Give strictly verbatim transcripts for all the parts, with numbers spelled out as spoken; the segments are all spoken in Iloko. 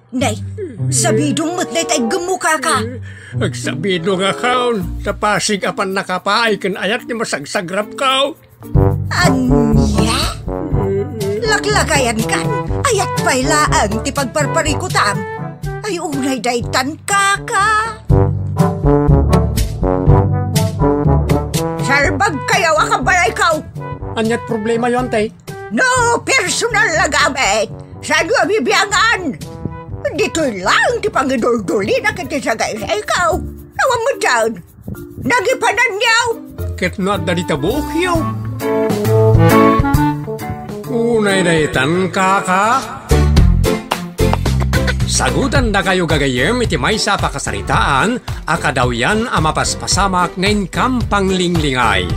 Nay, sabidong met dayta iggemmo, kaka. Agsabidongakon, ta pasig a pannakapaay ken ayat ti masagsagrapko. Ania? Laklakayankan, ayat pay laeng ti pagparparikutam. Ay, unay daytan, kaka. Salbagkayo a kabalayko. Ania't problemayo, ante? No personal a gamit, saanyo a bibiangan? Ditoy laeng ti pangiduldulina ken ti sagaysayko. Awan met dayta. Nagipananyo! Ket no adda dita buokyo. Unay daytan, kaka. Sagutandakayo gagayyem iti maysa a pakasaritaan a kadawyan a mapaspasamak nga inkam panglinglingay.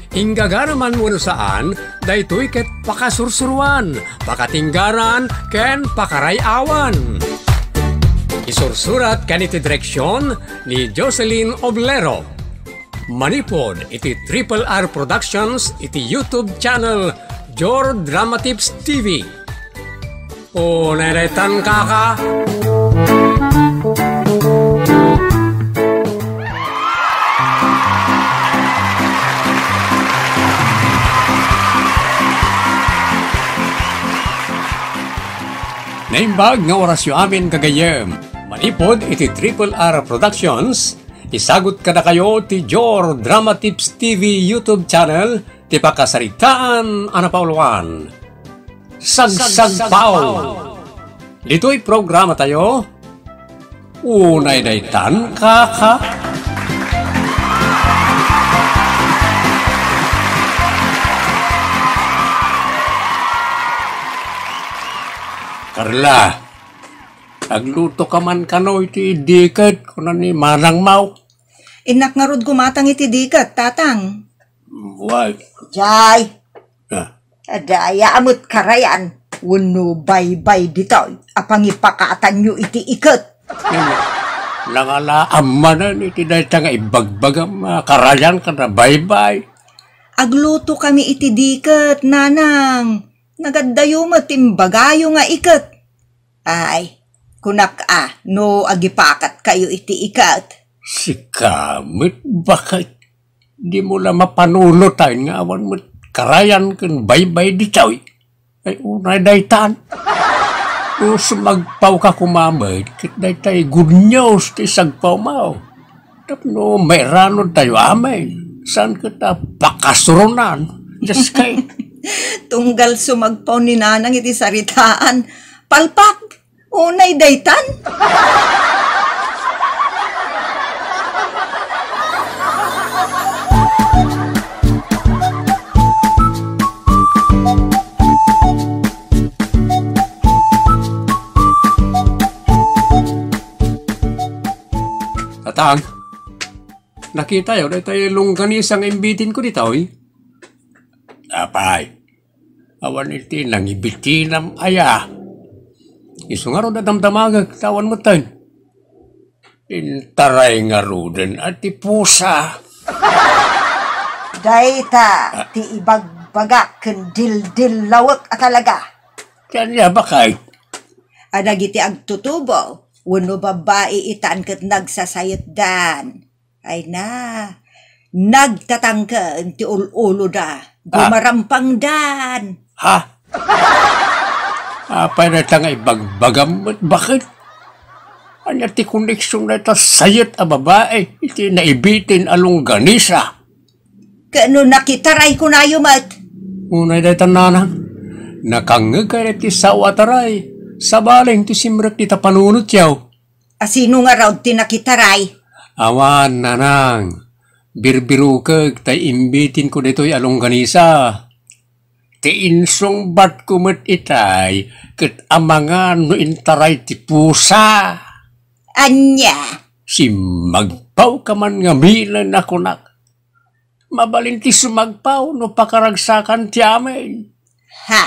Inggagaraman wenno saan, daytoy ket pakasursuroan, pakatinggaran, ken pakaray-awan. Isursurat ken iti direksion ni Jocelyn Oblero. Manipud iti Triple R Productions iti YouTube channel Jor Dramatips T V. O, nairetan, kaka. Naimbag nga orasyo amin, gagayyem. Manipud iti Triple R Productions, isagut kadakayo ti Jor Drama Tips T V YouTube channel ti pakasaritaan a napauluan. Sagsagpaw. Ditoy programa tayo, unay daytan, kaka. Carla, agluto ka man kano iti diket, kuna ni manangmo. Innak ngarud gumatang iti diket, tatang. Why? Jay. Ah. Adda aya met karayan wenno baybay ditoy a pangipakatanyo iti iket? Nangalaam manen iti dayta nga ibagbagam a karayan ken a baybay. Agluto kami iti diket, nanang. Nagaddayo met ti imbagayo nga iket. Ay, kunak a, no agipakatkayo iti iket. Sika met, baket. Dimo la mapanunotan nga awan met karayan ken baybay ditoy. Ay, unay daytan. No sumagpawka koma met, ket daytay good news ti sagpawmo. Tapno mairanudtayo amin. Saan ket a pakasuronan? Just kay. Tunggal sumagpaw ni Nanang iti saritaan. Palpak! Unay daytan? Tatang, nakitayo daytay longganisa nga imbitinko ditoy? Apay, awan iti nangibitinam aya. Isu ngarud a damdamagek, ta awan metten. Intaray ngaruden a ti pusa. Dayta ti ibagbagak ken dildillawek a talaga. Ti ania, baket? A dagiti agtutubo wenno babbai itan ket nagsasayetdan. Ay na, nagtatangken ti ul-uloda, ah, gumarampangdan. Ha? Apay dayta nga ibagbagam met, baket? Ania ti koneksion dayta sayet a babai iti naibitin a longganisa? Ket no nakitaray kunayo met? Unay dayta, nanang. Nakangngegkay dayta sao a taray. Sabali ti simrek dita panunotyo. A sino ngarud ti nakitaray? Awan, nanang. Birbirokek tay imbitinko ditoy a longganisa. Ti insungbatko met itay ket amangan no intaray ti pusa. Ania? Simmagpawka man ngamin a kunak. Mabalin ti sumagpaw no pakaragsakan ti amin. Ha?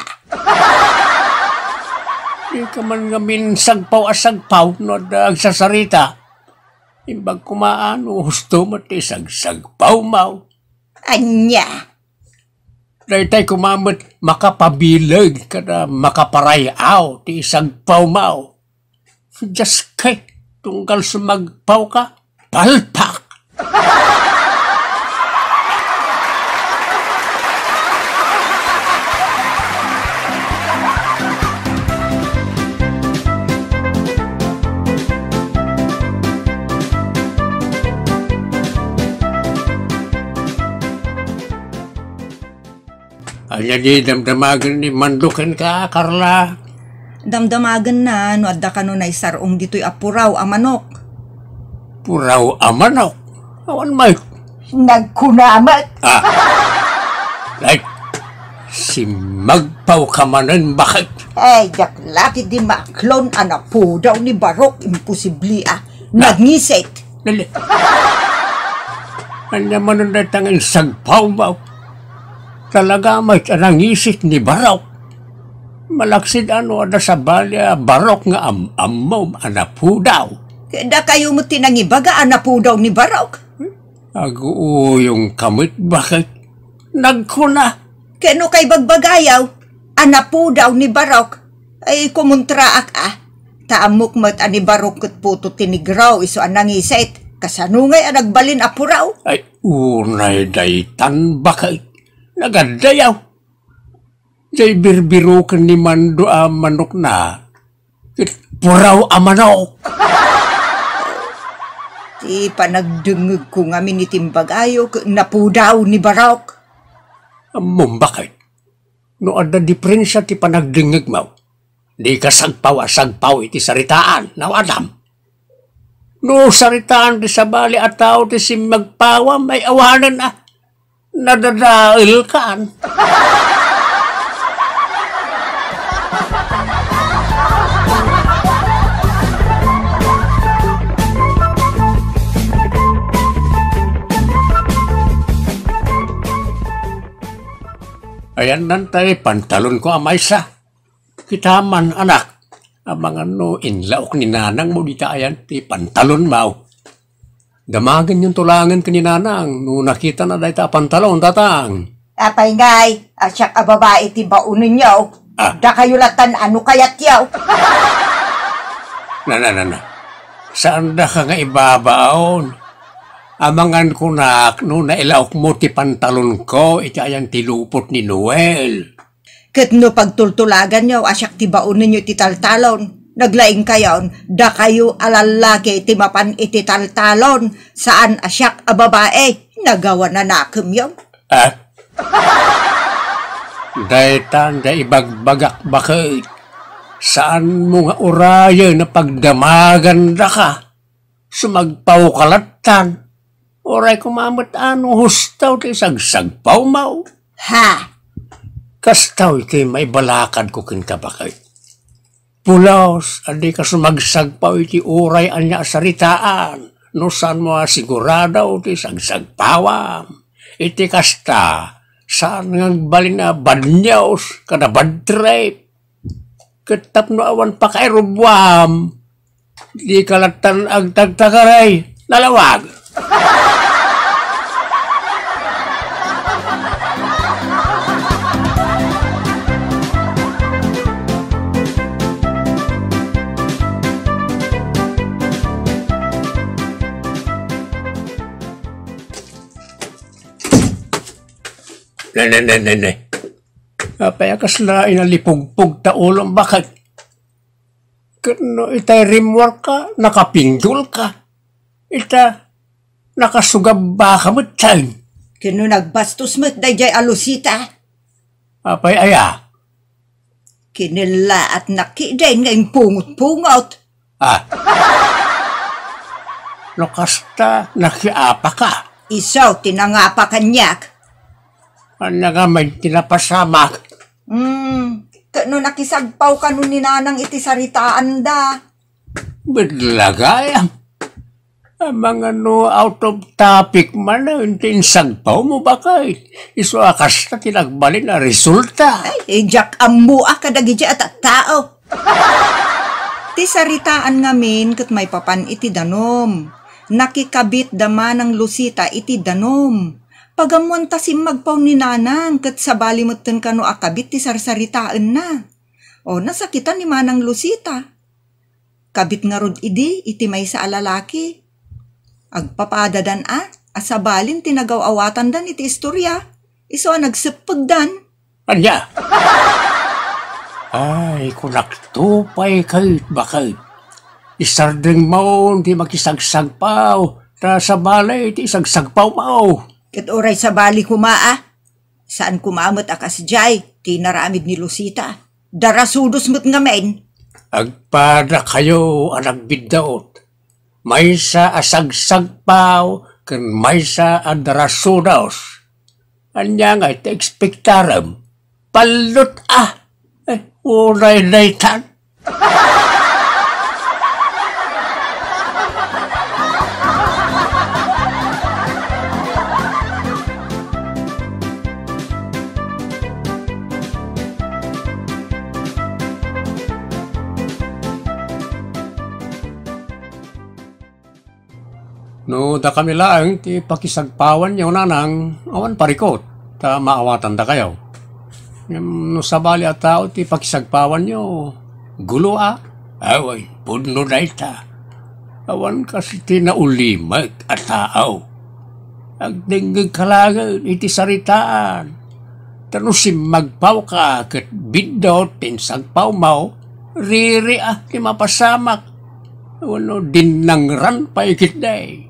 Dika man ngamin sagpaw a sagpaw no adda agsasarita. Imbag koma a no husto met ti isagsagpawmo. Ania? Daytay koma met makapabileg kada makaparay-aw ti isagpawmo. Dios kay, tunggal sumagpawka, palpak! Ania di damdamagen ni Mando kenka, Carla? Damdamagenna no adda kano naisar-ong ditoy a puraw a manok. Puraw a manok? Awan met. Nagkuna met. Ah. Like, simmagpawka manen, bakit? Ay, diak la ketdi maaklon a napudaw ni Barok, imposible a. Na. Nagngisit. Dali. Ania manen dayta nga insagpawmo? Talaga met a nangisit ni Barok. Malaksid no adda sabali a Barok nga am-ammom a napudaw. Ket dakayo met ti nangibaga a napudaw ni Barok. Aguuyongka met, bakit? Nagkuna. Ket no kay bagbagayaw a napudaw ni Barok, ay kumontraak a. Ta ammok met a ni Barok ket puto ti negro isu a nangisit. Kasano ngay a nagbalin a puraw? Ay, unay daytan, bakit? Nagaddayaw. Jay birbiroken ni Mando a manokna, ket puraw a manok. Ti panagdengngegko ngamin iti imbagayo ket napudaw ni Barok. Ammom, bakit? No adda diferensia ti panagdengngegmo, dika sagpaw a sagpaw iti saritaan, naw-atam? No saritaan ti sabali a tao ti simmagpawam, ay awanen a. Nadadaelkan. Ayan nantay pantalonko a maysa. Kita man, anak, amangan no inlaok ni nanangmo dita ayan ti pantalonmo. Damagenyonto laengen ken ni nanang no nakitana dayta a pantalon, tatang. Apay ngay, a siak a babai ti baonenyo. Ah. Dakayo latan a no kayatyo. Na, na, na, na. Saandaka nga ibabaon. Amangan kunak no nailaokmo ti pantalonko iti ayan ti lupot ni Noel. Ket no pagtultulaganyo a siak ti baonenyo iti taltalon, naglaingkayon, dakayo a lallaki ti mapan iti taltalon, saan a siak a babai, nagawananakemyo. Ah? Daytan da ibagbagak, baket. Saanmo nga urayen a pagdamagandaka. Sumagpawka lattan. Uray koma met a no husto ti sagsagpawmo. Ha? Kasta iti maibalakadko kenka, baket. Pulos a dika sumagsagpaw iti uray ania a saritaan no saanmo a sigurado ti sagsagpawam. Iti kasta, saan nga agbalin a bad news kada bad trip. Ket tapno awan pakairubbuam, dika lattan agtagtagaray, nalawag. Ne, ne, ne, ne, ne. Apay a kasla inalipugpog ta ulom, baket? Ket no itay rimmuarka, nakapinggolka. Ita, nakasugabbaka met, tay. Ket no nagbastos met daydiay a Lucita? Apay aya? Kinellaatnak ketdin nga impungotpungot. Ah. No kasta, nakiapaka. Isu ti nangapa kaniak. Ania ngamin ti napasamak? Hmm, ket no nakisagpaw kano ni Nanang iti saritaanda? Met la gayam. Amangan no out of topic manen ti insagpawmo, baket. Isu a kasta ti nagbalin a resulta. Ay, diak ammo a kadagiti a tattao. Ti saritaan ngamin ket maipapan iti danum. Nakikabit da Manang Lucita iti danum. Pagammoan ta simmagpaw ni Nanang ket sabali metten kano a kabit ti sarsaritaenna. O, nasakitan ni Manang Lucita. Kabit ngarud idi iti maysa a lalaki. Agpapadadan a, a sabalin ti nagaw-awatandan iti istoria, isu a nagseppegdan. Ania? Ay, kunakto pay ket baket. Isardengmon ti makisagsagpaw, ta sabali ti isagsagpawmo. Ket uray sabali koma a, saan koma met a kasdiay ti inaramid ni Lucita. Darasudos met ngamin. Agpadakayo a nagbiddut. Maysa a sagsagpaw ken maysa a darasudos. Ania ngay ti ekspektarem? Pallut a! Eh, uray daytan. No dakami laeng ti pakisagpawanyo, nanang, awan parikut, ta maawatandakayo. Ngem no sabali a tao ti pakisagpawanyo, gulo a? Awan, pudno dayta. Awan kas ti naulimek a tao. Agdengngegka laengen iti saritaan. Ta no simmagpawka ket biddut ti insagpawmo, riri a ti mapasamak. Wenno dinnangran pay ketdi.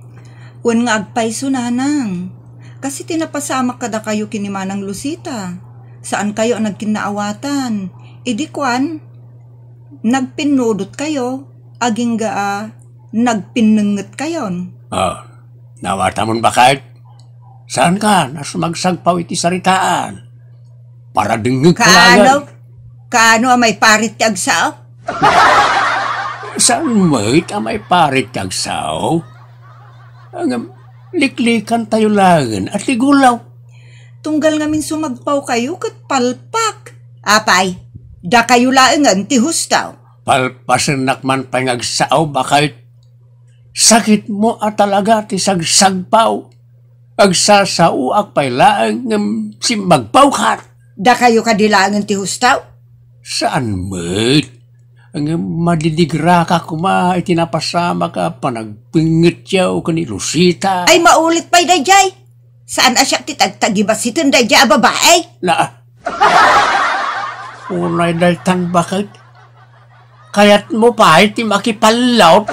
Wen nga agpayso, nanang. Kas iti napasamak kadakayo ken ni Manang Lucita. Saankayo a nagkinnaawatan. Idi kuan, nagpinnudotkayo, agingga a nagpinnengngetkayon. Ah, nawatamon baket? Saankan a sumagsagpaw iti saritaan? Para dengngegka laengen. Kaano? Kaano a maiparit ti agsao? Saan met a maiparit ti agsao? Ngem, liklikantayo laengen a ti gulaw. Tunggal ngamin sumagpawkayo ket palpak. Apay, dakayo laengen ti husto. Palpasennak man pay nga agsao, baket. Sakitmo a talaga ti sagsagpaw. Agsasaoak pay laeng ngem simmagpawkan. Dakayo kadi laengen ti husto? Saan met? Ngem madidigraka koma iti napasamak a panagpingetyo ken ni Lucita. Ay, maulit pay daydiay. Saan a siak ti tagtagibasiten daydiay a babai? Na, unay daytan, baket. Kayatmo pay ti makipallot?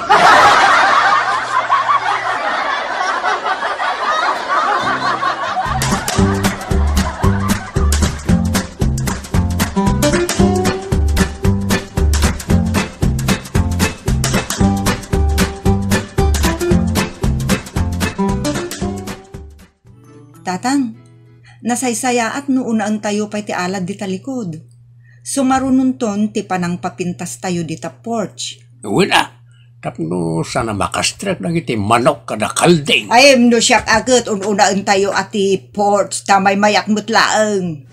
Tatang, nasaysayaat no unaentayo pay ti alad dita likud. Sumarunonton ti panangpapintastayo dita porch. Wen a, tapno saan a makastrek dagiti manok kada kalding. Ay, no siak a ket un-unaentayo a ti porch ta maymayat met laeng.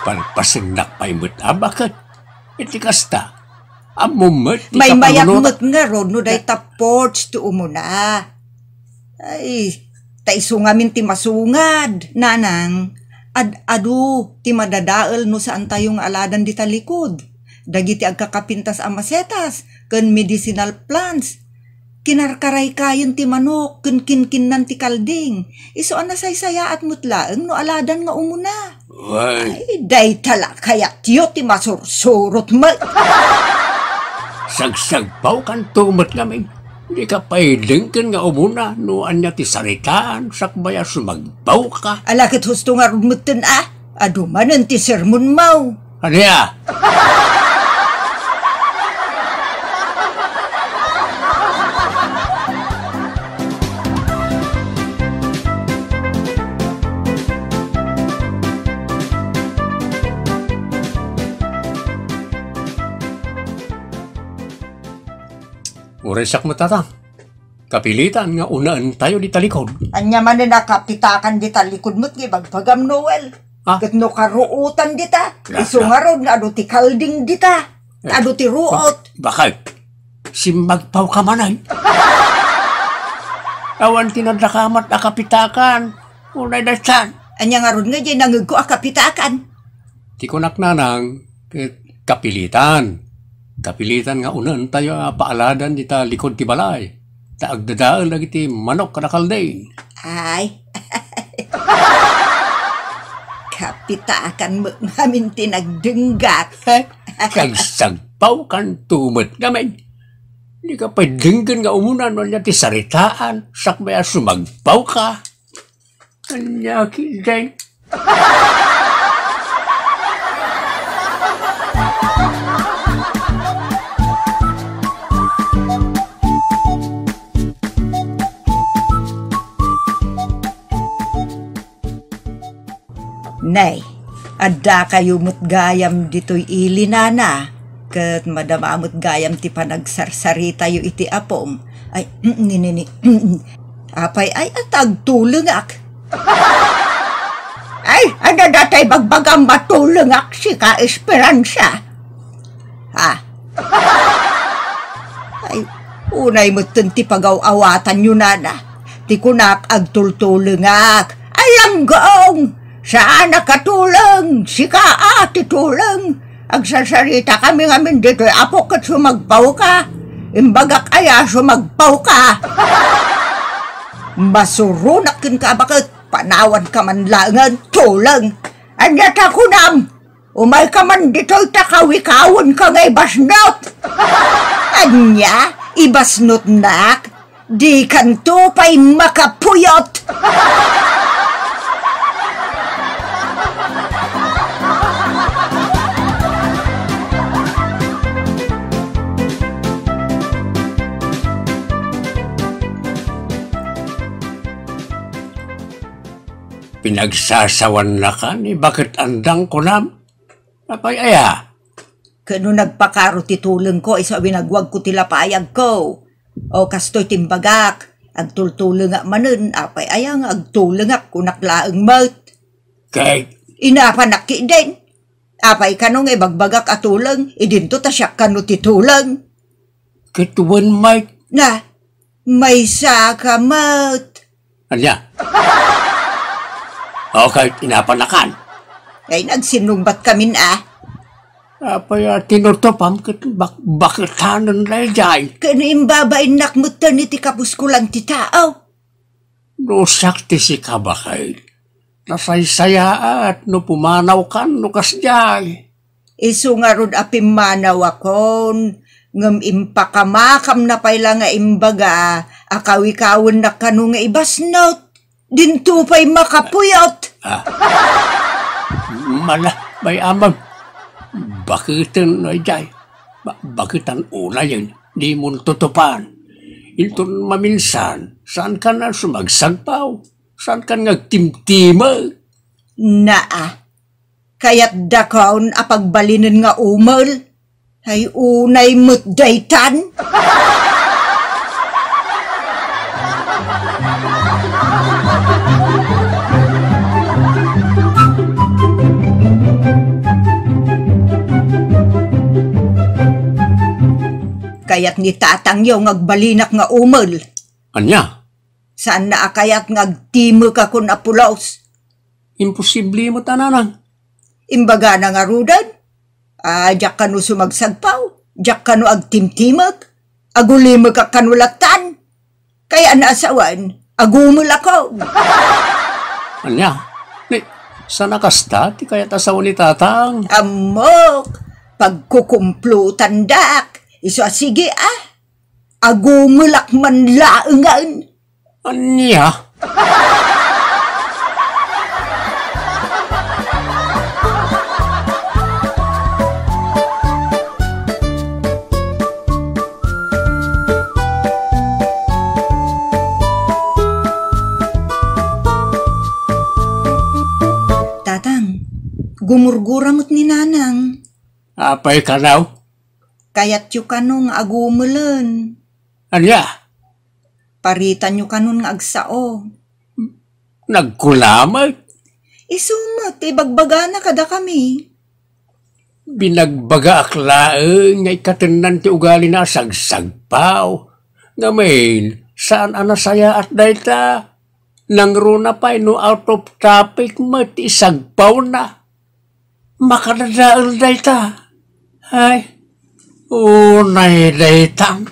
Palpasennak pay met a, baket. Iti kasta, ammom met ti kapanunotak. Maymayat met ngarud no dayta porch ti umuna. Ay, ta isu ngamin ti masungad. Nanang, ad-adu ti madadael no saantayo nga aladan dita likud. Dagiti agkakapintas a masetas ken medicinal plants. Kinarkaraykayen ti manok ken kinkinnan ti kalding. Isu a nasaysayaat met laeng no aladan nga umuna. Ay. Ay, dayta la kayatyo ti masursurot met. Sagsagpawkanto met ngamin. Dika pay denggen nga umuna no ania ti saritaan sakbay a sumagpawka. Ala ket husto ngarud metten a. Adu manen ti sermonmo. Ania? Uray siak met, Tatang. Kapilitan nga unaentayo dita likud. Ania manen a kapitakan dita likud met nga ibagbagam, Noel? Ah? Ket no karuotan dita, isu ngarud nga adu ti kalding dita. Eh, adu ti ruot. Bak-, bakay. Simmagpawka manen. Awan ti nadakamat a kapitakan. Unay daytan. Ania ngarud nga diay nangegko a kapitakan? Ti kunak, Nanang, ket kapilitan. Kapilitan nga unentayo a paaladan dita likud ti balay, ta agdadael dagiti manok kadakaldin. Ay. Kapitakan met ngamin ti nagdenggat. Sagsagpawkanto met ngamin. Dika pay denggen nga umuna no ania ti saritaan, sakbay a sumagpawka. Ania ketdin? Nay, addakayo met gayam ditoy ili, nana, ket madama met gayam ti panagsarsaritayo iti apom. Ay, mm, ni, ni, ni, mm. Apay, ay, at agtulengak. Ay, adda datay bagbagam matulengak, sika, Esperanza. Ha? Ay, unay metten ti pagaw-awatanyo, nana. Ti kunak, agtultulengak. Ay, langgong! Saanak a tuleng! Sika a ti tuleng! Agsarsarita kami ngamin ditoy, apo, ket sumagpawka. Imbagak aya, sumagpawka. Masuronak kenka, baket panawanka man laengen, tuleng. Ania ta kunam? Umayka man ditoy ta kawikawenka nga ibasnot. Ania? Ibasnotnak? Dikanto pay makapuyot! Pinagsasawannakan ni baket andang kunam? Apay aya? Ket no nagpakaro ti tulengko, isu a winagwagko ti lapayagko. O, kastoy ti imbagak, agtultulengak manen, apay aya nga agtulengak, kunak laeng met. Ket? Inapanak ketdin. Apay kano nga ibagbagak a tuleng, idinto ta siak kano ti tuleng. Ket wen met. Na, maysaka met. Ania? Okay, inapanakan. Ay, nagsinnungbat kamin a. Apay a tinutupam ket bak-, baketanen daydiay. Ken imbabainnak metten iti kapuskolan ti tao. No siak ti sika, baket, nasaysayaat no pumanawkan no kasdiay. Isu ngarud a pimmanawakon, ngem impakamakamna pay la nga imbaga a kawikawennak kano nga ibasnot. Dinto pay makapuyot. Ah. Mala, bay-amem. Baketen no idiay. Ba-, baketan unayen, dimon tutupan. Inton maminsan, saankan a sumagsagpaw. Saankan nga agtimtimek. Naa. Kayatdakon a pagbalinen nga umel? Ay, unay met daytan? Kayat ni tatangyo nga agbalinak nga umel. Ania? Saanna a kayat nga agtimekakon a pulos? Imposible met a, nanang. Imbagana ngaruden a diak kano sumagsagpaw, diak kano agtimtimek, agulimekak kano lattan. Kayatna a sawen, agumelakon. Ania? Ni, saan a kasta ti kayat a sawen ni tatang? Ammok, pagkukumplotandak. Isu a sige a. Agumelak man laengen. Ania? Tatang, gumurgura met ni nanang. Apay kano? Kayatyo kano nga agumelen. Ania? Paritanyo kanon nga agsao. Nagkuna met? Isu met ti ibagbagana kadakami. Binagbagaak laeng nga ikatennan ti ugalina a sagsagpaw. Ngamin, saan a nasayaat dayta. Nangruna pay no out of topic met ti isagpawna. Makadadael dayta. Ay, Unay dayta.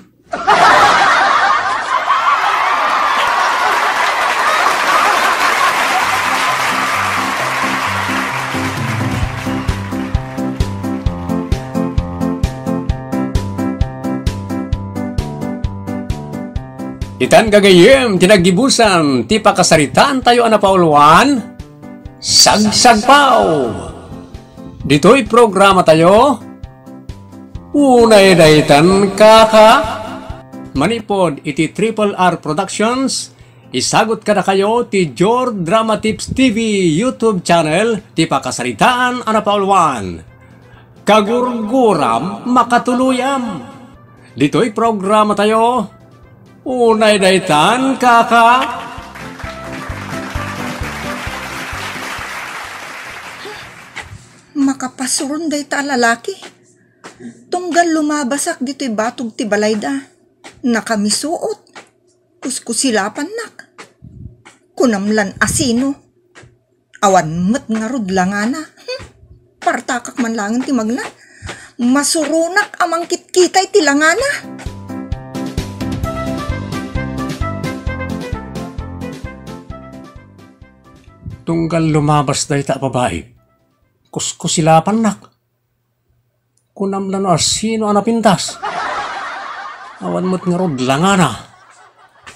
Itan gagayyem ti naggibusan ti pakasaritaantayo a napauluan, Sagsagpaw. Ditoy programatayo, Unay daytan, kaka. Manipud iti Triple R Productions, isagut kadakayo ti Jor Drama Tips T V YouTube channel ti pakasaritaan a napauluan. Kagurguram, makatuluyam. Ditoy programatayo, Unay daytan, kaka. Makapasuron dayta a lalaki. Tunggal lumabasak ditoy batog ti balayda, nakamisuot. Kuskusilapannak. Kunam lan asino. Awan met ngarud langana. Hmm. Partakak man laengen ti magna. Masuronak a mangkitkita iti langana. Tunggal lumabas dayta a babai, kuskusilapannak. Kunam la no asino a napintas. Awan met ngarud langana.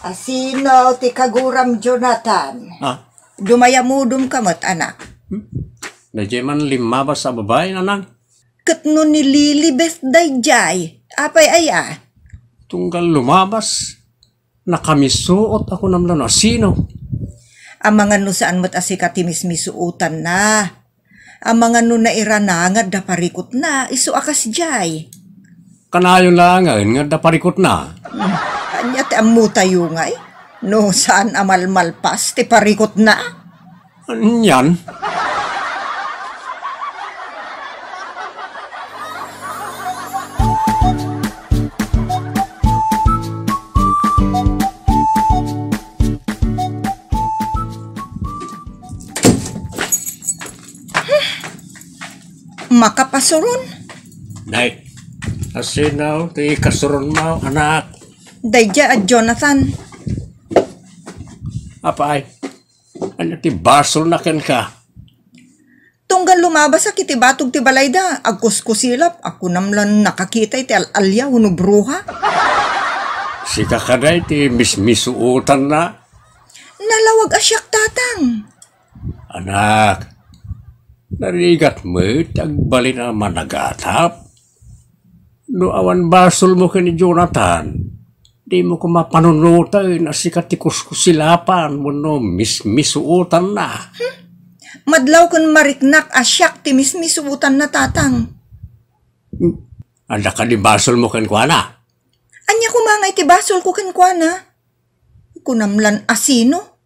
Asino ti kaguram, Jonathan? Ah? Dumayamudom ka met, anak. Hmm? Daydiay man limmabas a babai, nanang. Ket no ni Lilibeth daydiay, apay aya? Tunggal lumabas, nakamisuot a kunam la no asino. Amangan no saan met a sika ti mismisuotanna. Amangan no nairana nga adda parikutna, isu a kasdiay. Kanayon laengen nga adda parikutna. Hmm, ania ti ammotayo ngay? No saan a malmalpas ti parikutna? Anian? Makapasuron? Nay, asino ti kasuronmo, anak? Daydiay a Jonathan. Apay, ania ti basolna kenka? Tunggal lumabasak iti batog ti balayda, agkuskusilap, a kunam lan nakakita iti al-alia wenno bruha. Sika kadi ti mismisuotanna? Nalawag a siak, tatang. Anak, narigat met ti agbalin a managatap. No awan basolmo ken ni Jonathan, dimo koma panunoten a sika ti kuskusilapan wenno mismisuotanna. Hmm? Madlaw ken mariknak a siak ti mismisuotanna, tatang. Hmm? Adda kadi basolmo kenkuana? Ania koma ngay ti basolko kenkuana? Kunam lan asino?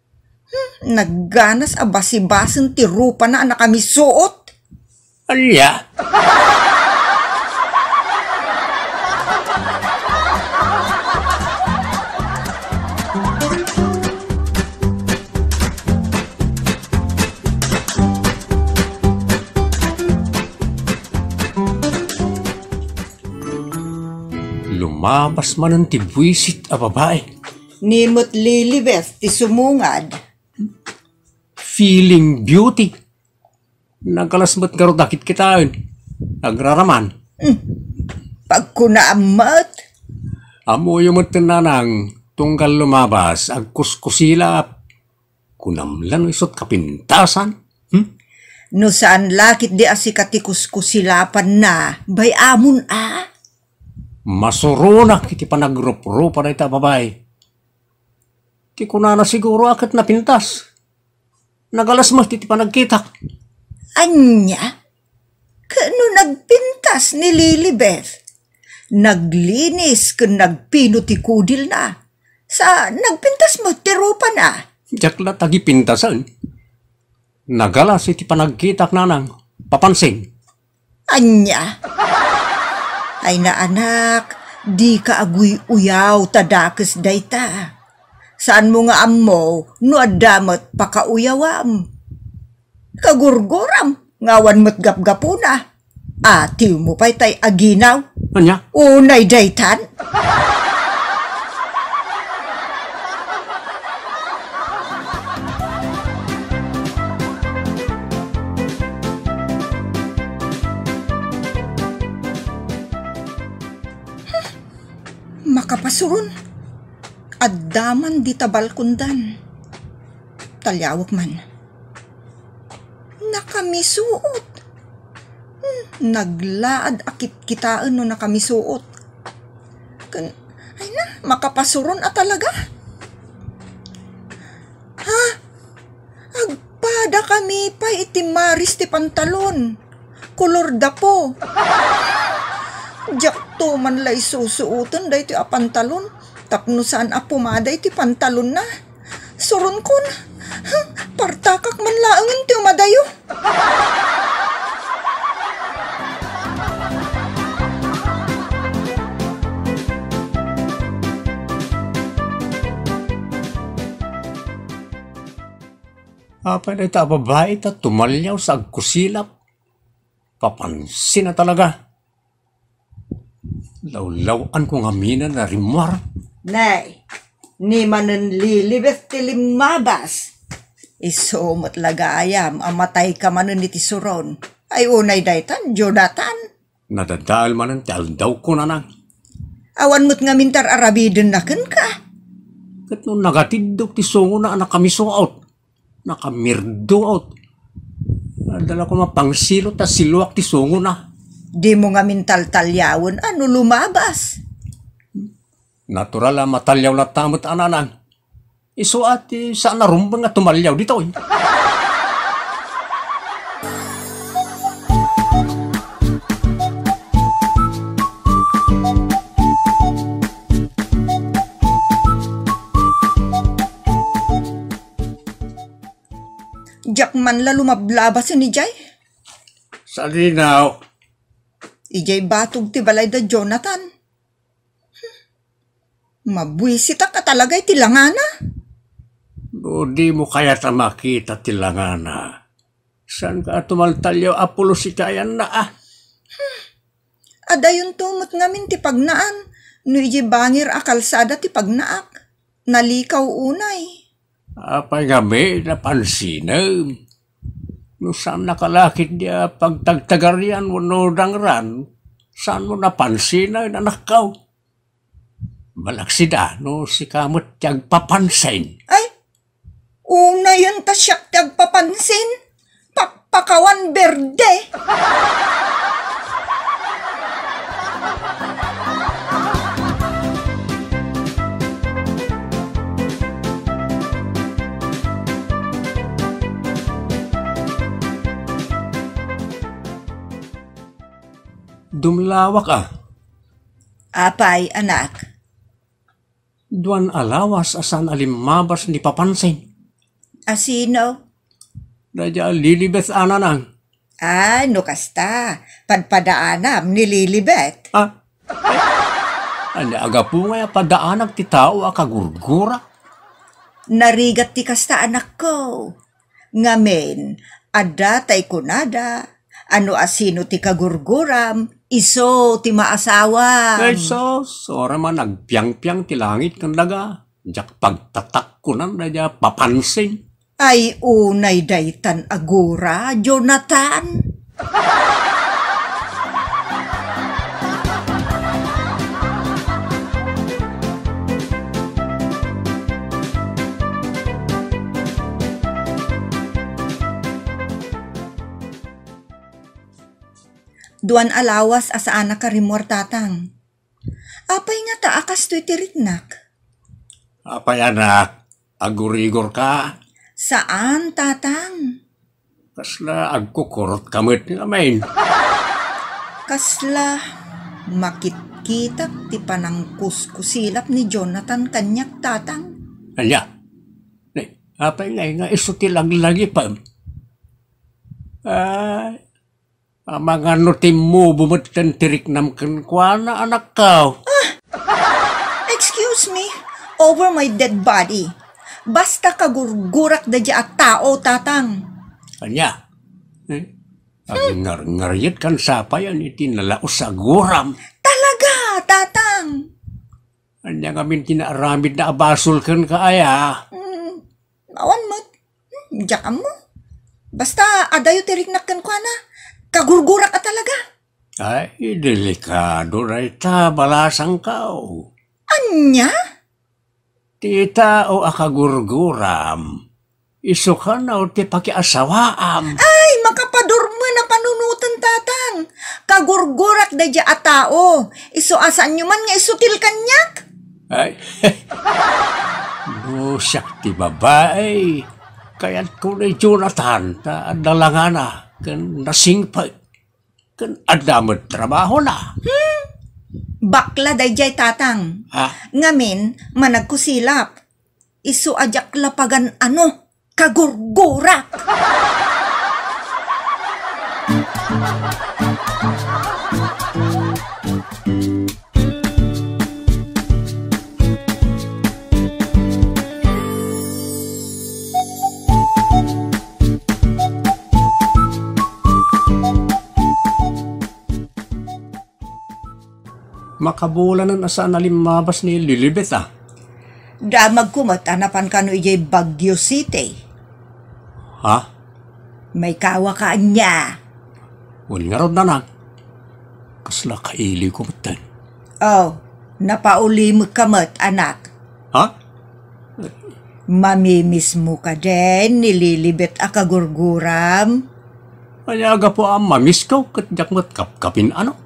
Hmm, nagganas a basibasen ti rupana a nakamisuot. Ania? Lumabas manen ti buisit a babai. Ni met Lilibeth ti sumungad. Feeling beauty. Nagalas met ngarud a kitkitaen. Agraraman. Hmm. Pagkunaam met. Ammoyo met, nanang, tunggal lumabas, agkuskusilap. Kunam la no isut' kapintasan? Hmm? No saan la ketdi a sika ti kuskusilapanna, bay-amon a? Masuronak iti panagruprupa dayta a babai. Ti kunana siguro a ket napintas. Nagalas met iti panagkitak. Ania? Ket no nagpintas ni Lilibeth, naglinis ken nagpino ti kudilna. Sa nagpintas met ti rupana. Diak la tagipintasen. Nagalas iti panagkitak, nanang. Papansin. Ania? Ay naanak, dika aguy-uyaw ta dakes dayta. Saanmo nga ammo no adda met pakauyawam. Kagurguram nga awan met gapgapuna. Atiwmo pay tay aginaw. Ania? Unay daytan. Makapasuron. Adda man dita balkondan. Taliawek man. Nakamisuot. Hmm, naglaad a kitkitaen no nakamisuot. Ken, ay na, makapasuron a talaga. Ha? Agpadakami pay iti maris ti pantalon. Kolor dapo. Diakto man la isusuoten daytoy a pantalon tapno saan a pumada iti pantalonna. Suronkon, partakak man laengen ti umadayo. Apay dayta a babai ta tumaliaw sa agkusilap? Papansin a talaga. Lawlaw-anko ngamin a narimmuar. Nay, ni manen Lilibet ti limmabas. Isu met la gayam a matayka manen iti suron. Ay unay daytan, Jonathan. Nadadael manen ti aldawko, nanang. Awan met ngamin ti ar-arabidenna kenka. Ket no nagatiddok ti sungona a nakamisuot, nakamirduot, adda la koma pangsilot ta siluak ti sungona. Dimo ngamin taltaliawen a no lumabas. Natural a mataliaw latta met a nanang. Isu a ti saan a rumbeng a tumaliaw ditoy. Diak man la lumablabas idiay. Salinaw. Idiay batog ti balay da Jonathan. Mabuisitak a talaga iti langana. No dimo kayat a makita ti langana, saanka a tumaltaliaw a pulos iti ayanna, a? Adayonto met ngamin ti pagnaan no idiay bangir a kalsada ti pagnaak. Nalikaw unay. Apay ngamin, napansinem? No saan nakalakit dia pagtagtagarian wenno dangran, saan mo napansinen, anakko? Malaksida no sika met ti agpapansin. Ay, unayen ta siak ti agpapansin. Pakpakawan berde. Dumlawak a. Apay, anak? Duan a lawas a saan a limmabas ni papansin. A sino? Daydiay a Lilibet a nanang. Ah, no kasta, padpadaanam ni Lilibet. Ah? Ania a gapu nga padaanak ti tao a kagurgura? Narigat ti kasta, anakko. Ngamin, adda tay kunada, a no asino ti kagurguram, isu ti maasawam. Ay, sus, uray man agpiangpiang ti langit ken daga, diak pagtatakkonan daydiay a papansin. Ay, unay daytan a gura, Jonathan. Duan a lawas a saanak a rimmuar, tatang. Apay ngata a kastoy ti riknak? Apay, anak, agurigorka? Saan, tatang. Kasla agkukurotka met ngamin? Kasla makitkitak ti panangkuskusilap ni Jonathan kaniak, tatang. Ania? Ni, apay ngay nga isu ti laglagipem? Ay, amangan no timmubo metten ti riknam kenkuana, anakko. Ah! Excuse me, over my dead body. Basta kagurgurak daydiay a tao, tatang. Ania? Eh? Agngarngaryet kan sapayan iti nalaus a guram. Talaga, Tatang? Ania ngamin ti naaramidna a basol kenka, aya? Mm, awan met. Hmm, diak ammo. Basta, adayo ti riknak kenkuana. Kagurgurak a talaga. Ay, delikado dayta, balasangko. Ania? Ti tao a kagurguram, isu kano ti pakiasawaam. Ay, makapadayo met a panunoten, Tatang. Kagurgurak daydiay a tao. Isu a saanyo man nga isutil kaniak? Ay, no siak ti babai, kayatko ni Jonathan ta adda langana ken nasingpet. Ken adda met trabahona. Hmm? Bakla daydiay, Tatang. Ha? Ngamin, managko silap. Isu a diak lapagan ano, kagurgurak. Makabulanen a saan a limmabas ni Lilibet, a. Damagko met a napan kano idiay Baguio City. Ha? Maikawaka ania? Wen ngarud, nanang. Kasla kailiwko metten. Oh, napaulimekka met, anak. Ha? Mamimismo kadin ni Lilibet a kagurguram? Ania gapu a mamisko ket diak met kapkapin, ano?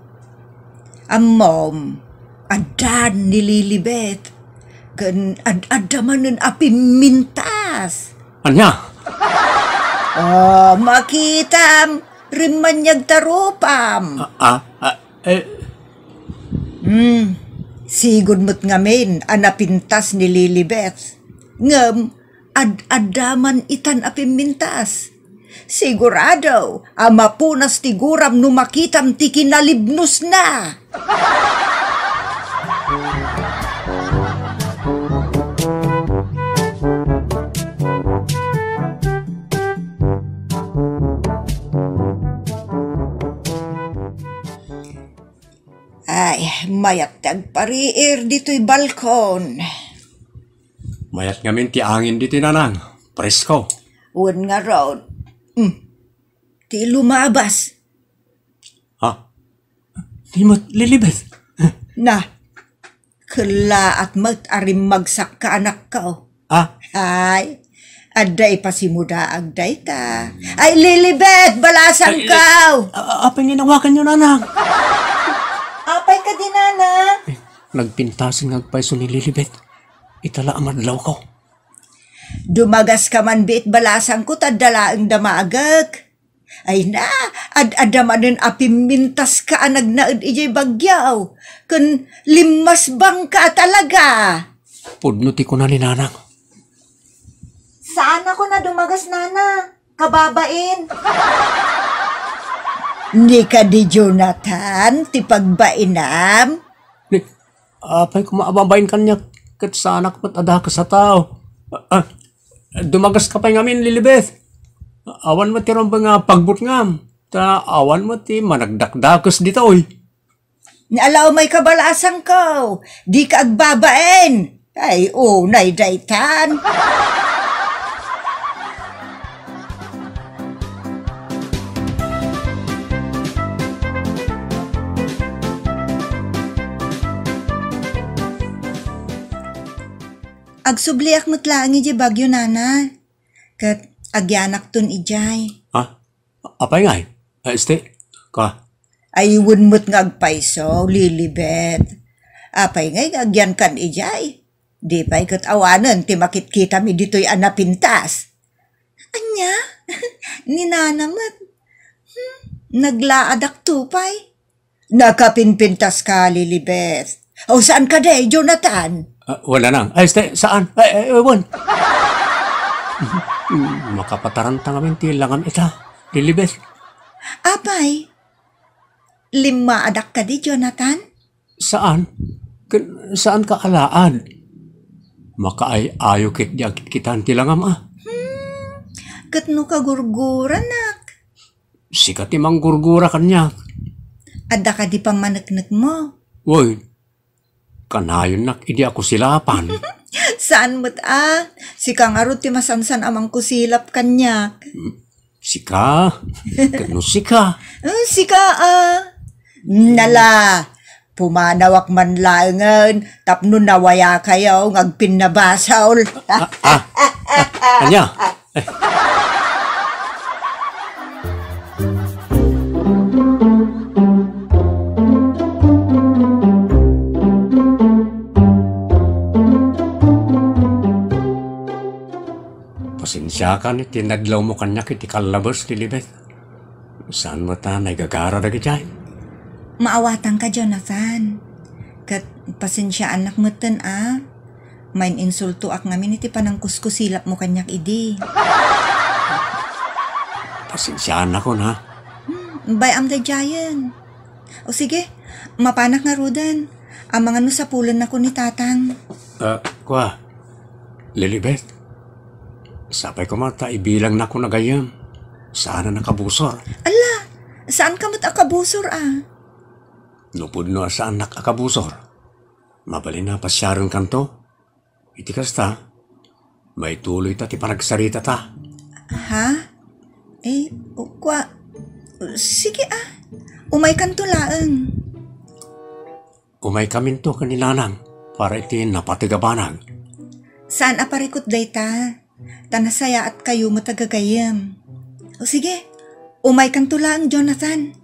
Ammom, addan ni Lilibet. Ken ad-adda manen a pimmintas. Ania? Oh, makitam, rimmaniag ta rupam. Ah, ah, ah, eh. Hmm, sigud met ngamin a napintas ni Lilibet. Ngem, ad-adda man itan a pimmintas. Sigurado a mapunas ti guram no makitam ti kinalibnosna. Ay, mayat ti agpariir ditoy balkon. Mayat ngamin ti angin ditoy, nanang. Presko. Wen ngarud. Hmm. Ti lumabas. Ha? Di met Lilibet. Na, kellaat met a rimmagsakka, anakko. Ha? Ay, adda ipasimudaag dayta. Ay, Lilibet, balasangko! Ay, ay, a-, apay nga inawaganyo, nanang? Apay kadi, nanang? Eh, nagpintasen nga agpayso ni Lilibet. Ita la a madlawko. Dumagaska man biit, balasangko, ta adda laeng damagek. Ay na, ad-adda manen a pimmintaska a nagnaed idiay Baguio, ken limmasbangka a talaga. Pudno ti kuna ni nanang. Saanakon a dumagas, nana. Kababain. Ni kadi Jonathan ti pagbainam? Ni, apay koma a babain kaniak, ket saanak met a dakes a tao. Ah, ah, dumagaska pay ngamin, Lilibet. Awan met ti rumbeng a pagbutngam, ta awan met ti managdakdakes ditoy. Ni ala umay, kabalasangko, dika agbabain. Ay, unay daytan. Agsubliak met laeng idiay Baguio, nana. Ket agyanakton idiay. Ha? Apay ngay? Ay, este, ka. Ay, wen met nga agpayso, Lilibet. Apay ngay nga agyankan idiay? Di pay ket awanen ti makitkitami ditoy a napintas. Ania? Ni nana met. Hmm, naglaadak to pay. Nakapinpintaska, Lilibet. O, saan kadi, Jonathan? Ah, wala nang. Ay, este, saan? Ay, ay, ay, wen. Makapataranta ngamin ti langam ita, Lilibet. Apay, limmaadak kadi, Jonathan? Saan? Ken, saanka alaad? Makaay-ayo ket di agkitkitan ti langam, a. Hmm, ket no kagurguranak. Sika ti manggurgura kaniak. Adda kadi pammaneknekmo? Wen, kanayonnak idi a kusilapan. Saan met a, sika ngarud ti masansan a mangkusilap kaniak. Sika? Ket no sika? Eh, sika a. Nala, pumanawak man laengen tapno nawayakayo nga agpinnabasol. Ah, ah, ah, ania? Eh. Pasensiakan iti nadlawmo kaniak iti kallabes, Lilibet. Saan met a naigagara dagidiay. Maawatanka, Jonathan. Ket pasensiaannak metten a. Main-insultoak ngamin iti panangkuskusilapmo kaniak idi. Pasensiaannakon, ha? Hmm, bay-am daydiayen. O sige, mapanak ngaruden. Amangan no sapulennakon ni Tatang. Ah, kua, Lilibet, sapay koma ta ibilangnakon a gayyem. Saan a nakabusor. Ala, saanka met a kabusor, a? No pudno a saannak a kabusor, mabalin a pasiarenkanto. Iti kasta, maituloyta ti panagsaritata. Ha? Eh, kua, sige a. Umaykanto laeng. Umaykaminto ken ni Nanang para iti napateg a banag. Saan a parikut dayta. Ta nasayaatkayo met a gagayyem. O sige, umaykanto laeng, Jonathan.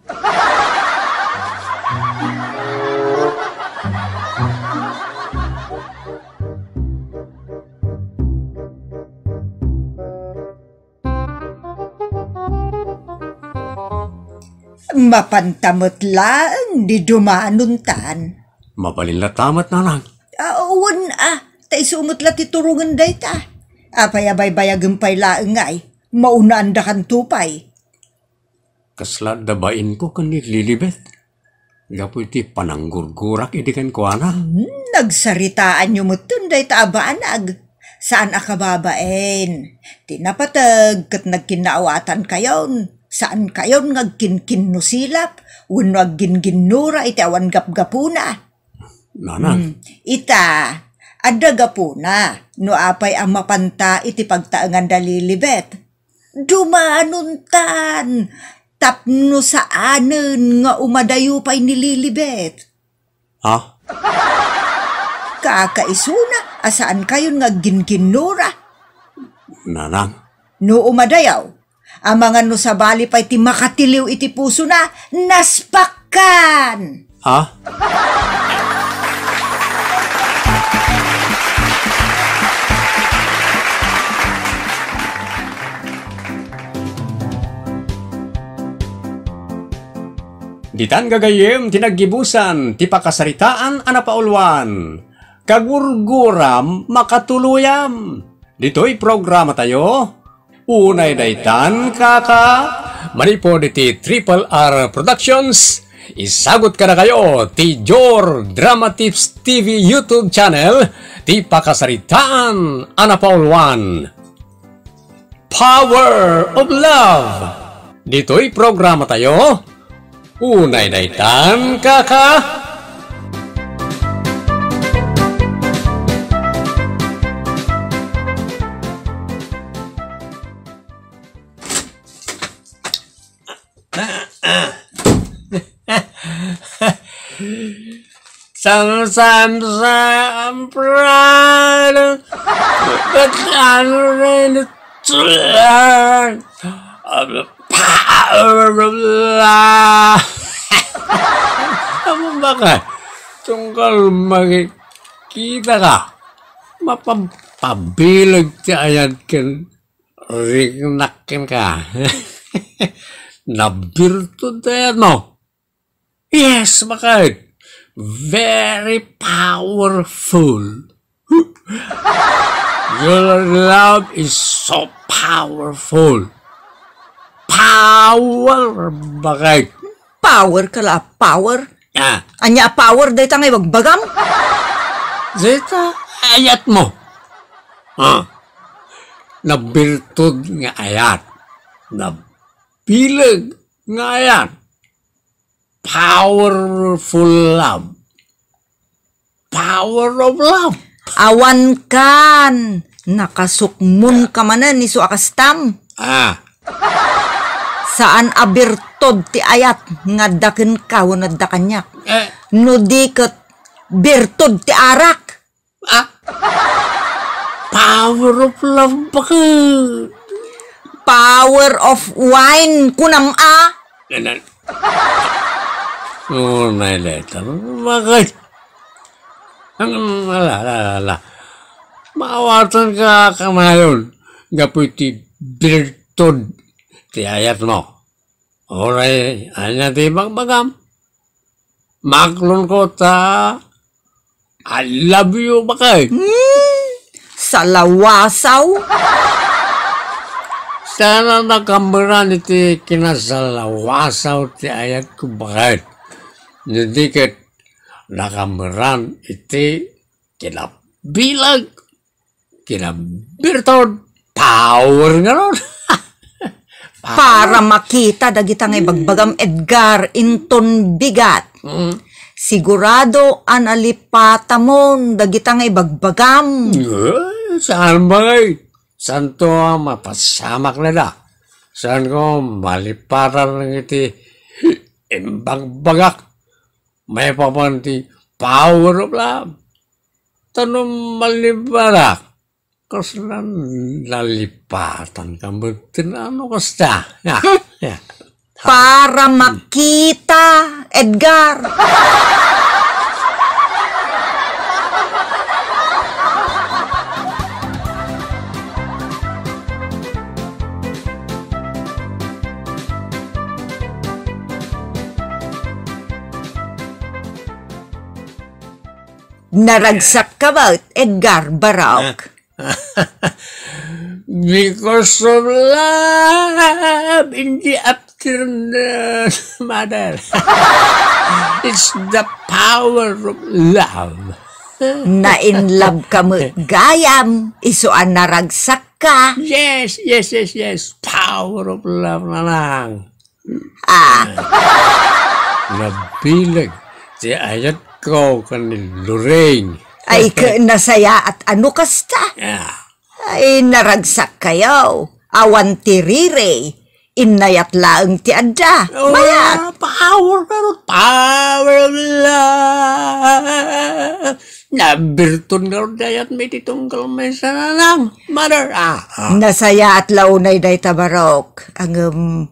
Mapanta met laeng ni dumanontan. Mabalin latta met, Nanang. Ah, wen, ah, ta isu met la ti turongen dayta. Apay a baybayagem pay laeng ngay, maunaandakanto pay. Kasla adda bainko ken ni Lilibet. Gapu iti pananggurgurak idi kenkuana. Hmm, nagsaritaanyo metten dayta a banag. Saan a kababain. Ti napateg ket nagkinnaawatankayon. Saankayon nga agkinkinnusilap wenno agginginnura iti awan gapgapuna. Nanang. Hmm. Ita, adda gapuna no apay a mapanta iti pagtaengan da Lilibet. Dumanontan tapno saanen nga umadayo pay ni Lilibet. Ha? Kakaisuna a saankayon nga agginginnura. Nanang. No umadayo, amangan no sabali pay ti makatiliw iti pusona, naspakkan! Ha? Ditan gagayyem ti naggibusan ti pakasaritaan a napauluan. Kagurguram, makatuloyam. Ditoy programatayo, Unay Daytan, Kaka, manipud iti Triple R Productions, isagut kadakayo ti Jor Drama Tips T V YouTube channel, ti pakasaritaan a napauluan. Power of Love. Ditoy programatayo, Unay Daytan, Kaka. Sam, sam, sam, pride. But I'm ready to learn of the power of love. Amo ba ka? Tunggal makikita ka, mapampabileg ti ayat ken riknak kenka. Nabirtud ti ayatmo. Yes, bakit? Very powerful. Your love is so powerful. Power, bakit? Power ka la, power? Ah. Ania a power dayta nga ibagbagam? Dayta, ayatmo. Ah. Nabirtud nga ayat. Nabileg Nga ayan, powerful love. Power of love. Awan kan, nakasukmon ka manen isu a kastam. Ah. Saan a birtud ti ayat nga adda kenka wenno adda kaniak. Eh. No di ket birtud ti arak. Ah? Power of love, bakit? Power of wine, kunam a. Nanan. Oh, my letter. Bakit? Ang, ala, ala, ala. Maawatan ka kanayon. Gapu iti birtud ti ayat mo. Uray, ania ti ibagbagam? Maklon ko ta I love you, bakit? Hmm, salawasaw. Sana nakameran iti kinasalawasaw ti ayat ko, bakit? Hindi ket nakameran iti kinabilag. Kinabirtud, power ngarud. Para makita dagita nga ibagbagam, Edgar, inton bigat. Mm. Sigurado a nalipatamon dagita nga ibagbagam. Eh, saan ba ngay? Santo a mapasamak na da. Saan ko malipatan iti imbagbagak? Maipapan ti power of love. Ta no malipatak, kasla nalipatan ka met ti ano kasta? Ya, ya. Para makita, Edgar. Naragsak ka met, Edgar Barok? Because of love in the afternoon, mother. It's the power of love. Na-in love ka met gayam, isu a naragsak ka. Yes, yes, yes, yes. Power of love, nanang. Ah. Nabileg ti ayatko ken ni Lorraine. Ay, ket nasayaat a no kasta. Ah. Ay, naragsak kayo. Awan ti riri. Innayat laeng ti adda. Oh, mayat. Power, pero power of love. Nabirtud ngarud ti ayat mi ti tunggal may sananang. Mother, ah, ah. Nasayaat la unay dayta, Barok. Ngem,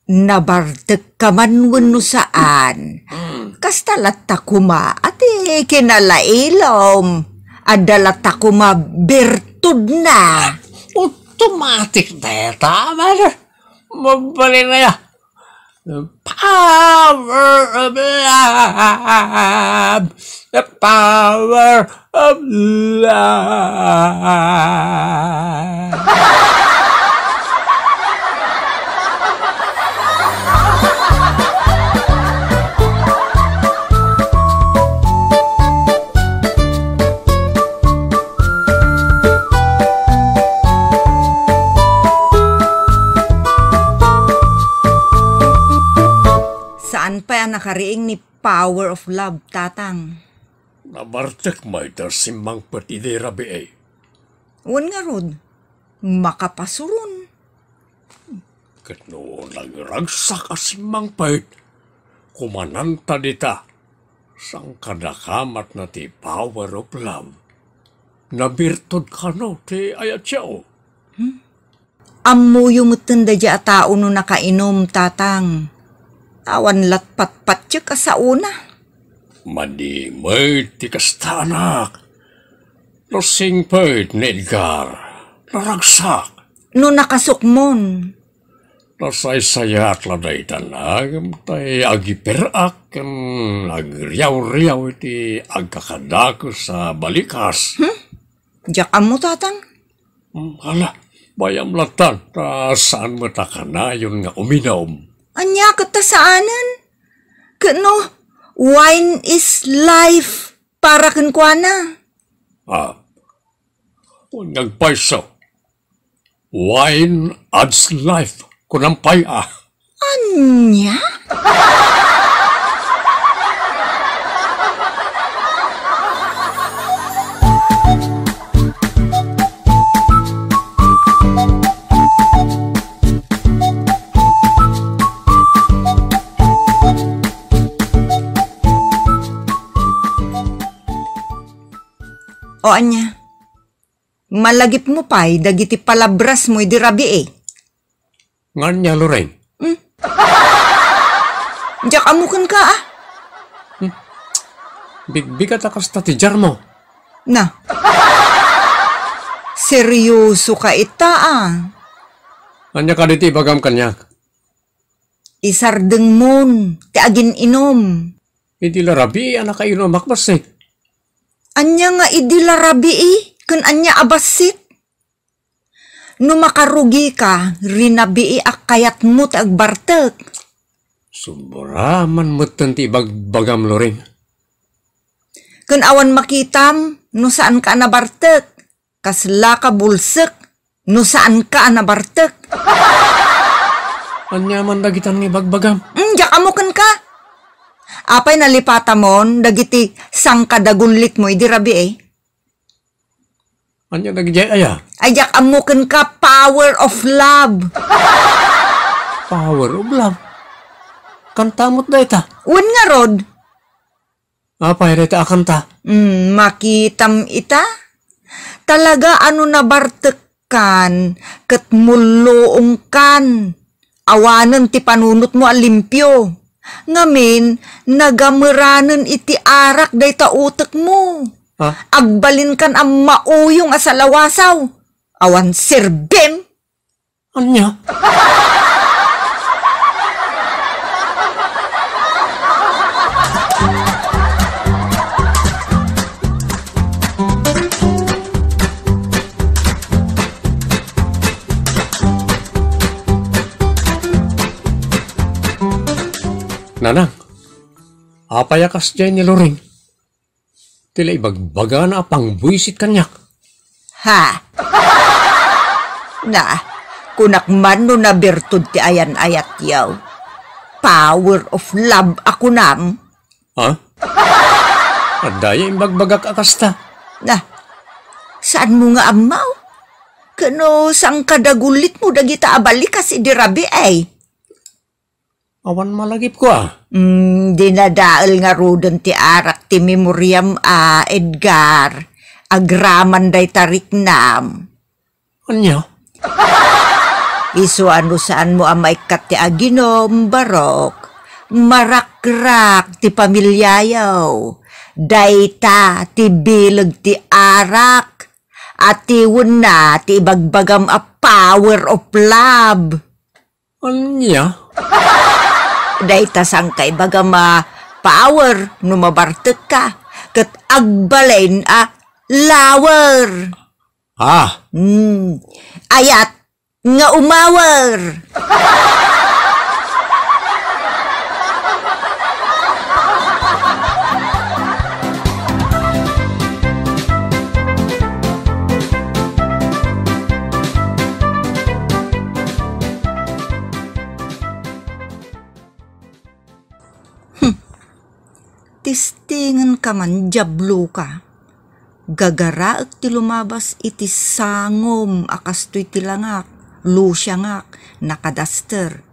nabartek ka man wenno saan. Mm. Kasta latta koma a ti kinalailom. Adda latta koma birtudna. Automatic dayta, mother. Mabalin na ya. The power of love. The power of love. Saan pay a nakariing ni Power of Love, Tatang? Nabartek met a simmangpet idi rabii. Wen ngarud, makapasuron. Ket no nagragsak a simmangpet, kumananta dita, saan kadakamatna ti power of love. Nabirtud kano ti ayatyo. Hmm? Ammoyo metten daydiay a tao no nakainum, Tatang. Awan lat patpatiek a saona. Madi met ti kasta, anak. Nasingpet ni Edgar. Naragsak. No nakasukmon. Nasaysayaat la dayta ngem tay agiperak ken agriawriaw iti agkakadakes a balikas. Hmm? Diak ammo, Tatang. Hmm, ala, bayam latan, ta saan met a kanayon nga uminum. Ania ket ta saanen? Ket no, wine is life para kenkuana. Ah, wen nga agpayso, wine adds life, kunam pay a. Ania? O ania? Malagipmo pay dagiti palabrasmo idi rabii. Nga ania, Lorraine? Hmm? Diak ammo kenka, a? Hmm? Bigbigat a kasta ti diarmo. Na. Serioso ka ita, a? Ania kadi ti ibagam kaniak? Isardengmon ti agin-inum. Idi la rabii a nakainumak bassit. Ania nga idi la rabii ken ania a bassit? No makarugika, rinabii a kayatmo ti agbartek. Sobra man metten ti ibagbagam, Lorraine. Ken awan makitam no saanka a nabartek. Kaslaka bulsek no saanka a nabartek. Ania man dagitan nga ibagbagam? Mm, diak ammo kenka. Apay nalipatamon dagiti sangkadagullitmo idi rabii? Ania dagidiay aya? Ay, diak ammo kenka, power of love. Power of love? Kanta met dayta? Wen ngarud. Apay dayta a kanta? Mm, makitam ita? Talaga a no nabartekkan ket mulluongkan, awanen ti panunotmo a limpio. Ngamin, nagameranen iti arak dayta utekmo. Ha? Agbalinkan a mauyong a salawasaw. Awan serbim. Ania? Nanang, apay a kasdiay ni Loring? Ti la ibagbagana a pangbuisit kaniak. Ha? Na, kunak man no nabirtud ti ayan-ayatyo. Power of love a kunam. Ha? Adda aya imbagbagak a kasta? Na, saanmo nga ammo? Ken no sangkadagullitmo dagita a bali kas idi rabii? Awan malagipko a. Mm, dinadael ngaruden ti arak ti memoriam a, Edgar. Agraman dayta riknam. Ania? Isu a no saanmo a maikkat ti aginom, barok, marakrak ti pamiliayo. Dayta ti bileg ti arak. Atiwenna ti ibagbagam a power of love. Ania? Dayta sangkaibagam a power no mabartekka, ket agbalin a lower. Ah. Hmm. Ayat nga umawer. Hmm. Testingenka man, diabloka. Gagaraek ti lumabas iti sangom a kastoy ti langak, lusiangak, nakadaster.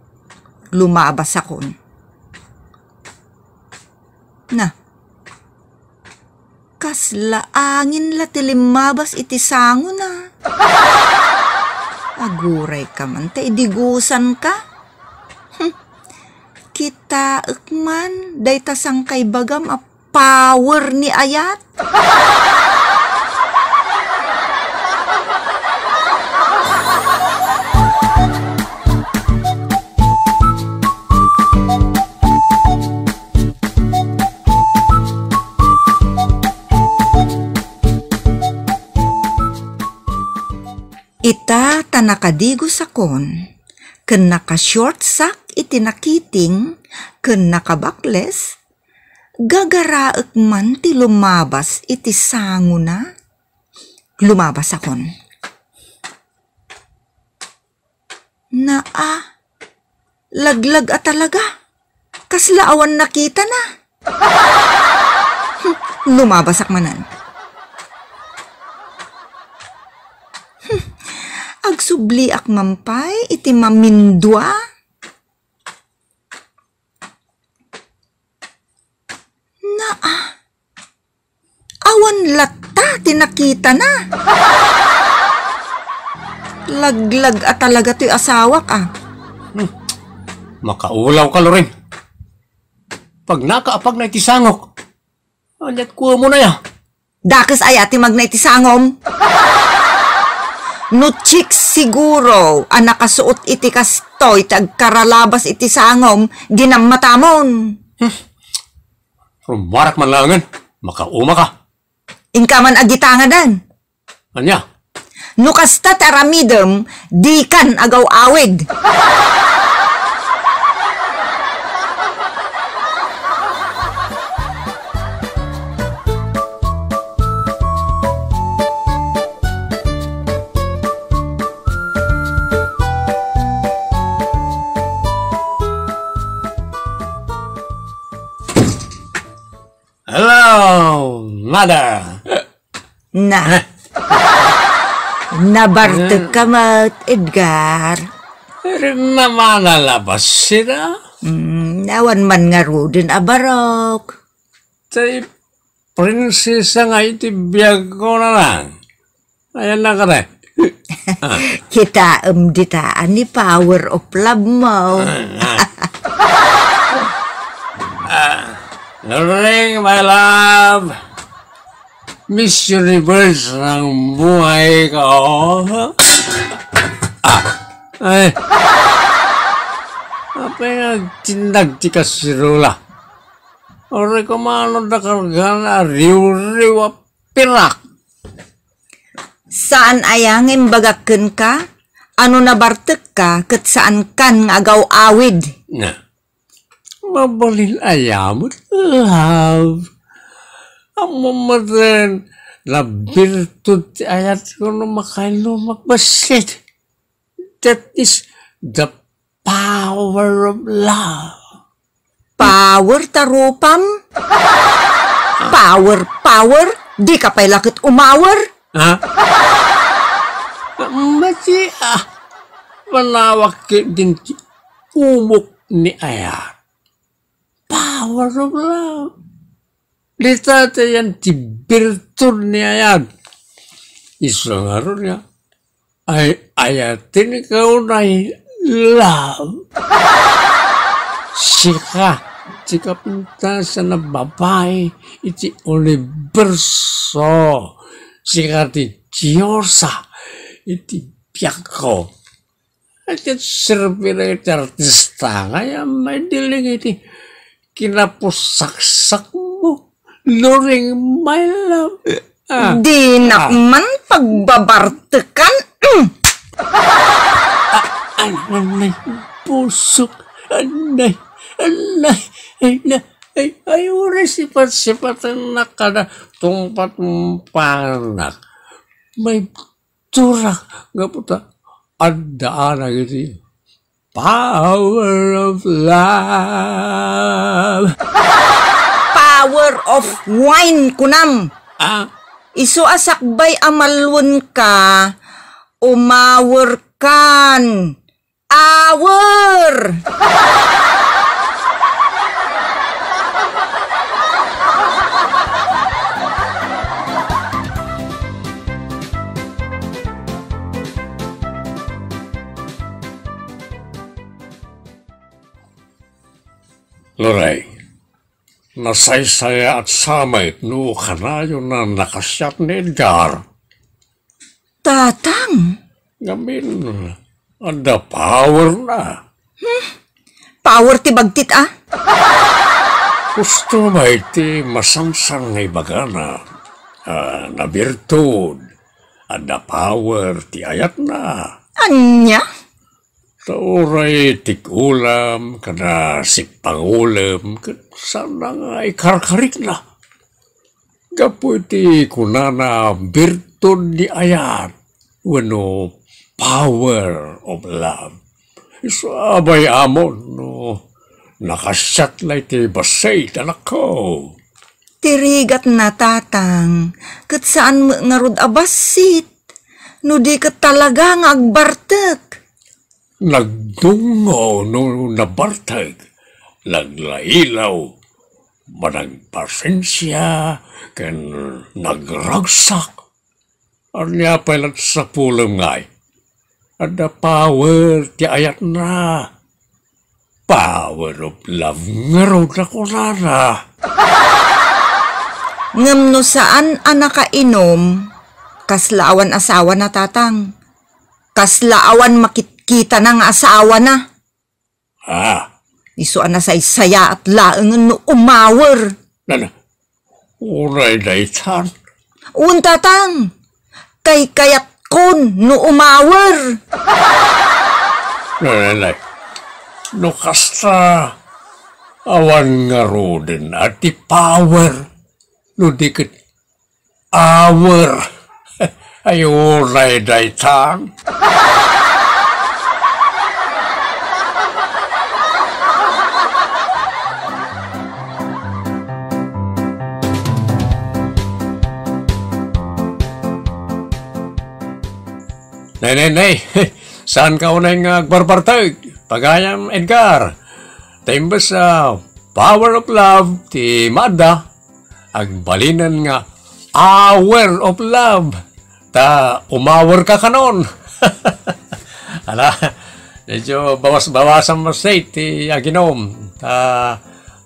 Lumabasakon. Na, kasla angin la ti limmabas iti sangona. Agurayka man ta idigusanka. Hmm. Kitaek man dayta sangkaibagam a power ni ayat. Ita ta nakadigusakon, ken naka-shortsak iti nakiting, ken nakabakles, gagaraek man ti lumabas iti sangona. Lumabasakon. Naa, Laglag a talaga. Kasla awan nakitana. Lumabasak manen. Agsubliak man pay iti mamindua. Naa, awan latta ti nakitana. Laglag a talaga toy asawak, a. Hmm. Makaulaw ka, Loren. Pagnaka a pagna iti sangok. Aniat kuamon aya? Dakes aya ti magna iti sangom? No chicks siguro a nakasuot iti kastoy ti agkaralabas iti sangom, di nammatamon. Hmm. Rumarak man laengen, makauma ka. Inka man agitangadan. Ania? No kasta ti aramidem, dikan agaw-awid. Hello, mother. Na. Nabartek ka met, Edgar. Ren naman a labas sida? Mm, awan man ngaruden a barok. Tay prinsesa nga iti biag ko na lang. Ayan na ka, te. Ah. Kitaem dita a ni power of love mo. Ah, ah. Ah, Loring, my love. Miss Universe ng buhay ko. Ah, ay. Apay nga agtindag ti kasirula? Uray kumano da kargan a riwriw a pirak? Saan aya nga imbagak kenka? Ano nabartekka ket saankan nga agaw-awid? Na. Mabalin aya met, love. Ammom met, nabirtud ti ayatko no makaillumak bassit. That is the power of love. Power ta rupam? Power, power? Di ka pay la ket umawer? Ha? Mati, ah. Manawak ketdin ti umok ni ayat. Power of love. Dita ti ayan ti birtud ni ayat. Isu ngarud nga, ay, ayaten ka unay love. Sika ti kapintasan a babai iti uniberso. Sika ti diosa iti biagko. Ket serbina iti artista nga ayan maidiling iti kinapusaksakmo. Loring, my love. Ah. Dinak man pagbabartekan. Ah, ay, nanay, pusok. Anay, anay, ay, na, ay, ay, uray sipat-sipatennak kada tungpatumpanak. May turak, gapu ta addaanak iti power of love. Power of wine, kunam. Ah? Isu a sakbay a malwenka, umawerkan. Awer! Loray, nasaysayaat sa met no kanayon a nakasiat ni Edgar. Tatang! Ngamin, adda power na. Hmm? Power ti bagtit, a? Gusto ba iti masansan nga ibagana? Ah, nabirtud, adda power ti ayatna. Ania? Ta uray tik-ulam, kada sikpangulem, ket saan nga ikarkarikna. Gapu iti kunana, birtud ni ayat, wenno power of love. Isu abay amon no nakasiat la iti bassit, anakko. Ti rigatna, Tatang, ket saan met ngarud a bassit, no di ket talaga nga agbartek. Nagdungngo no nabartek, naglailaw, managpasensia, ken nagragsak. Ania pay la sapulem ngay? Adda power ti ayatna. Power of love ngarud a kunana. Ngem no saan a nakainom, kasla awan asawana, Tatang. Kasla awan makitkitana nga asawana. Ah. Isu a nasaysayaat laengen no umawer. Nana, uray daytan. Wen, Tatang. Kaykayatkon no umawer. Nananay, no kasta, awan ngaruden a ti power no di ket awer. Ay, uray daytan. Nay, nay, nay. Saan ka unay nga agbarbarteg? Pagayam, Edgar. Ta imbes a power of love ti maadda, agbalinen nga hour of love. Ta umawer ka kanon. Ala, medyo bawas-bawasan mo say ti aginom. Ta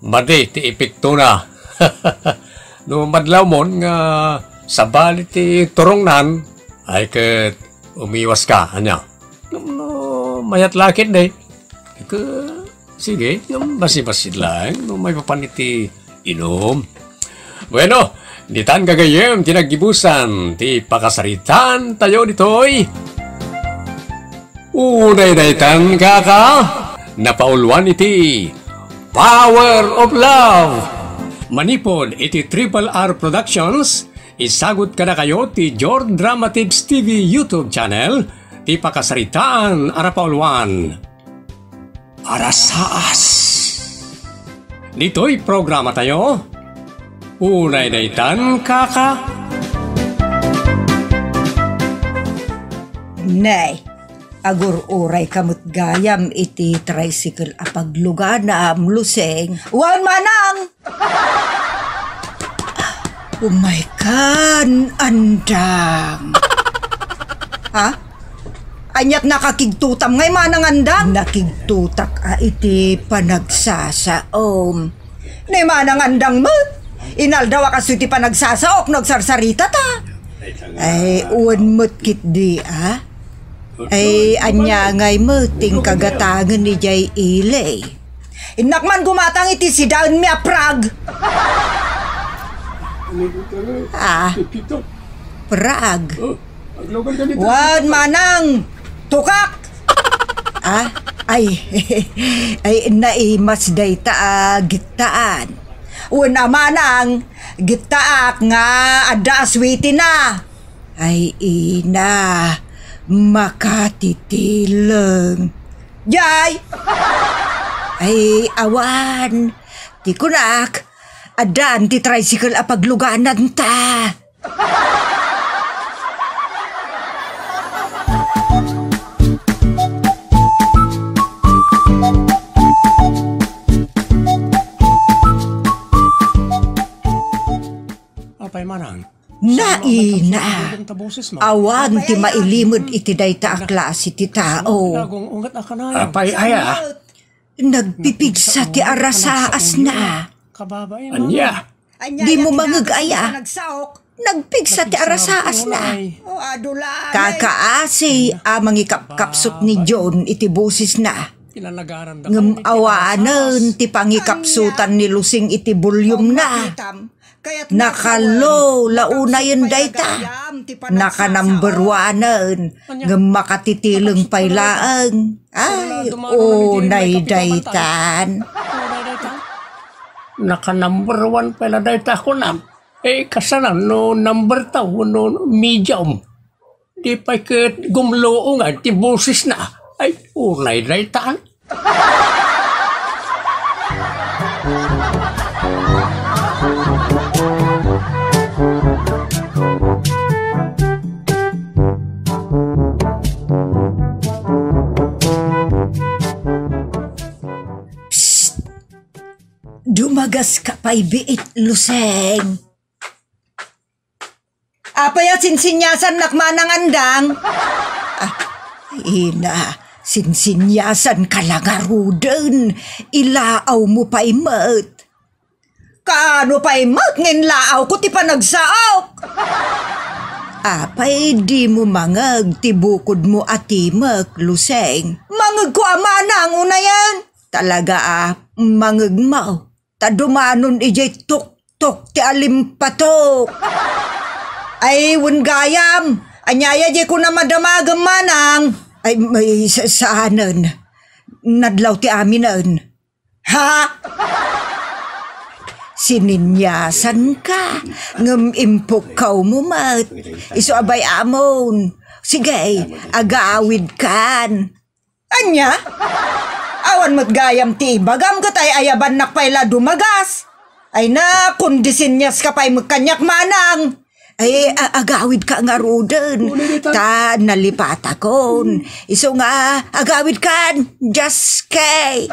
madi ti epektona. No madlawmon nga sabali ti turongnan, ay ket umiwas ka, ania? No mayat la ketdi, ket sige, ngem basi-basi laeng no maipapan iti inum. Bueno, ditan gagayyem ti naggibusan ti pakasaritaan tayo ditoy. Unay daytan, kaka, napauluan iti Power of Love. Manipud iti Triple R Productions, isagut kadakayo ti Jor Dramatives T V YouTube channel ti pakasaritaan a napauluan. Arasaas. Ditoy programa tayo, unay daytan, kaka. Nay, agur-uray ka met gayam iti tricycle a pagluganam, Lusing. Wen, manang! Umay kan, andang. Ha? Aniat nakakigtutam ngay, manang andang? Nakigtutak a iti panagsasaom. Ni manang andang met, inaldaw a kastoy ti panagsasaok no agsarsarita ta. Ay, wen met ketdi, a? Ay, ania ngay met ti inkagatangen idiay ili? Innak man gumatang iti sidaenmi a prag. Ah, prag. Wen, manang, tukak. Ah, ay, ay, naimas dayta a gittaan. Wen a manang, gittaak nga adda a suwitena. Ay ina, makatitileng. Jay! Ay, awan. Ti kunak, addaan ti tricycle a paglugananta. Apay manang? Naina. Awan ti mailimed iti dayta a klase ti tao. Apay aya? Nagpipigsa ti arasaasna. Ania? Dimo mangeg aya? Nagpigsa ti arasaasna. Kakaasi a mangikapkapsut ni John iti bosisna. Ngem awanen ti pangikapsutan ni Lusing iti volume-na. Nakallo la unayen dayta. Naka-number one-en, ngem makatitileng pay laeng. Ay, unay daytan. Naka-number one pay la dayta, kunam. Eh, kasano no number two wenno medium? Di pay ket gumluongan ti bosisna. Ay, Unay daytan. Psst! Dumagaska pay biit, Luseng. Apay a sinsinyasannak manang andang? Ah, ina, sinsinyasanka la ngaruden. Ilaawmo pay met. Kaano pay met nga inlaawko ti panagsaok? Apay dimo mangeg ti bukodmo a timek, Luseng? Mangegko a manang unayen. Talaga a, mangegmo. Ta dumanon idiay tuktok ti alimpatok. Ay, wen gayam, ania aya diay kuna madamagem manang? Ay, may sa-, saanen. Nadlaw ti aminen. Ha? Sininyasanka, ngem impukkawmo met. Isu a bay-amon. Sige, agawidkan. Ania? Awan met gayam ti ibagam ket ay-ayabannak pay la dumagas. Ay na, kun disinyaska pay met kaniak manang. Ay, a-, agawidka ngaruden. Uli dita. Ta nalipatakon. Isu nga, agawidkan. Just kay.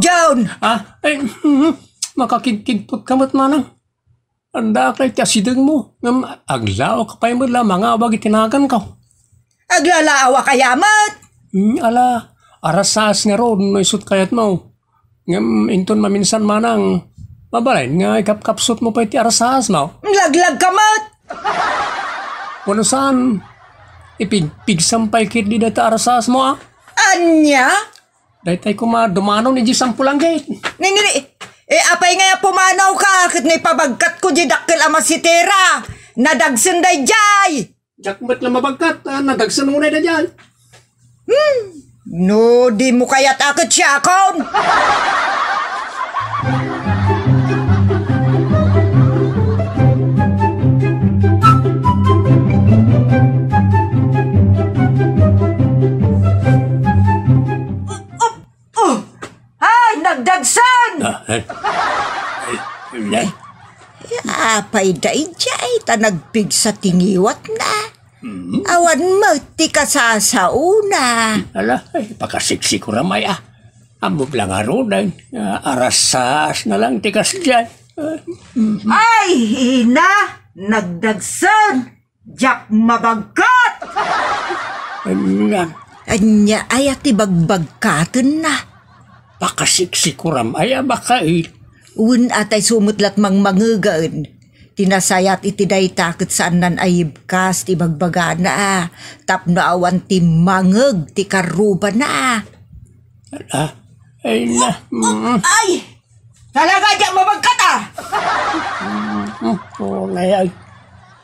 John! Ah, ay, mhm. Makakidkidtot ka met, manang. Adda kay ti asidegmo, ngem aglaok pay met la mangawag iti naganko. Aglalaawak aya met? Hmm, ala, arasas ngarud no isut kayatmo. Ngem inton maminsan manang, mabalin nga ikapkapsutmo pay ti arasasmo. Laglagka met! Wenno saan, ipigpigsam pay ketdi dayta arasasmo, a? Ania? Daytay koma, dumanon idiay sampulanggit. Ni, ni, ni, eh, apay nga pumanawka, ket naipabagkatko diay dakkel a masitera. Nadagsen daydiay. Diak met la mabagkat, ah, nadagsen unay daydiay. Hmm, no, dimo kayat a ket siakon. Oh! Ay, nagdagsen! Ah, eh. Ay, ay. Apay daydiay ta nagpigsa ti ngiwatna? Hmm. Awan met ti kasasaona. Ala, ay, pakasiksikuram aya. Ammom la ngaruden, ah, arasas na lang ti kasdiay. Ah, mm. Ay, ina, nagdagsen! Diak mabagkat! Ania? Ania aya ti bagbagkatenna? Pakasiksikuram aya baket. Wen, atay sumet lat mangmangegen. Ti nasayat iti dayta ket saannan a yibkas ti bagbagana tapno awan ti mangeg ti karrubana. Ah, ay na. Oh, oh, mm. Ay! Talaga, diak mabagkat, ah! Mm, mm, oh, ay, ay.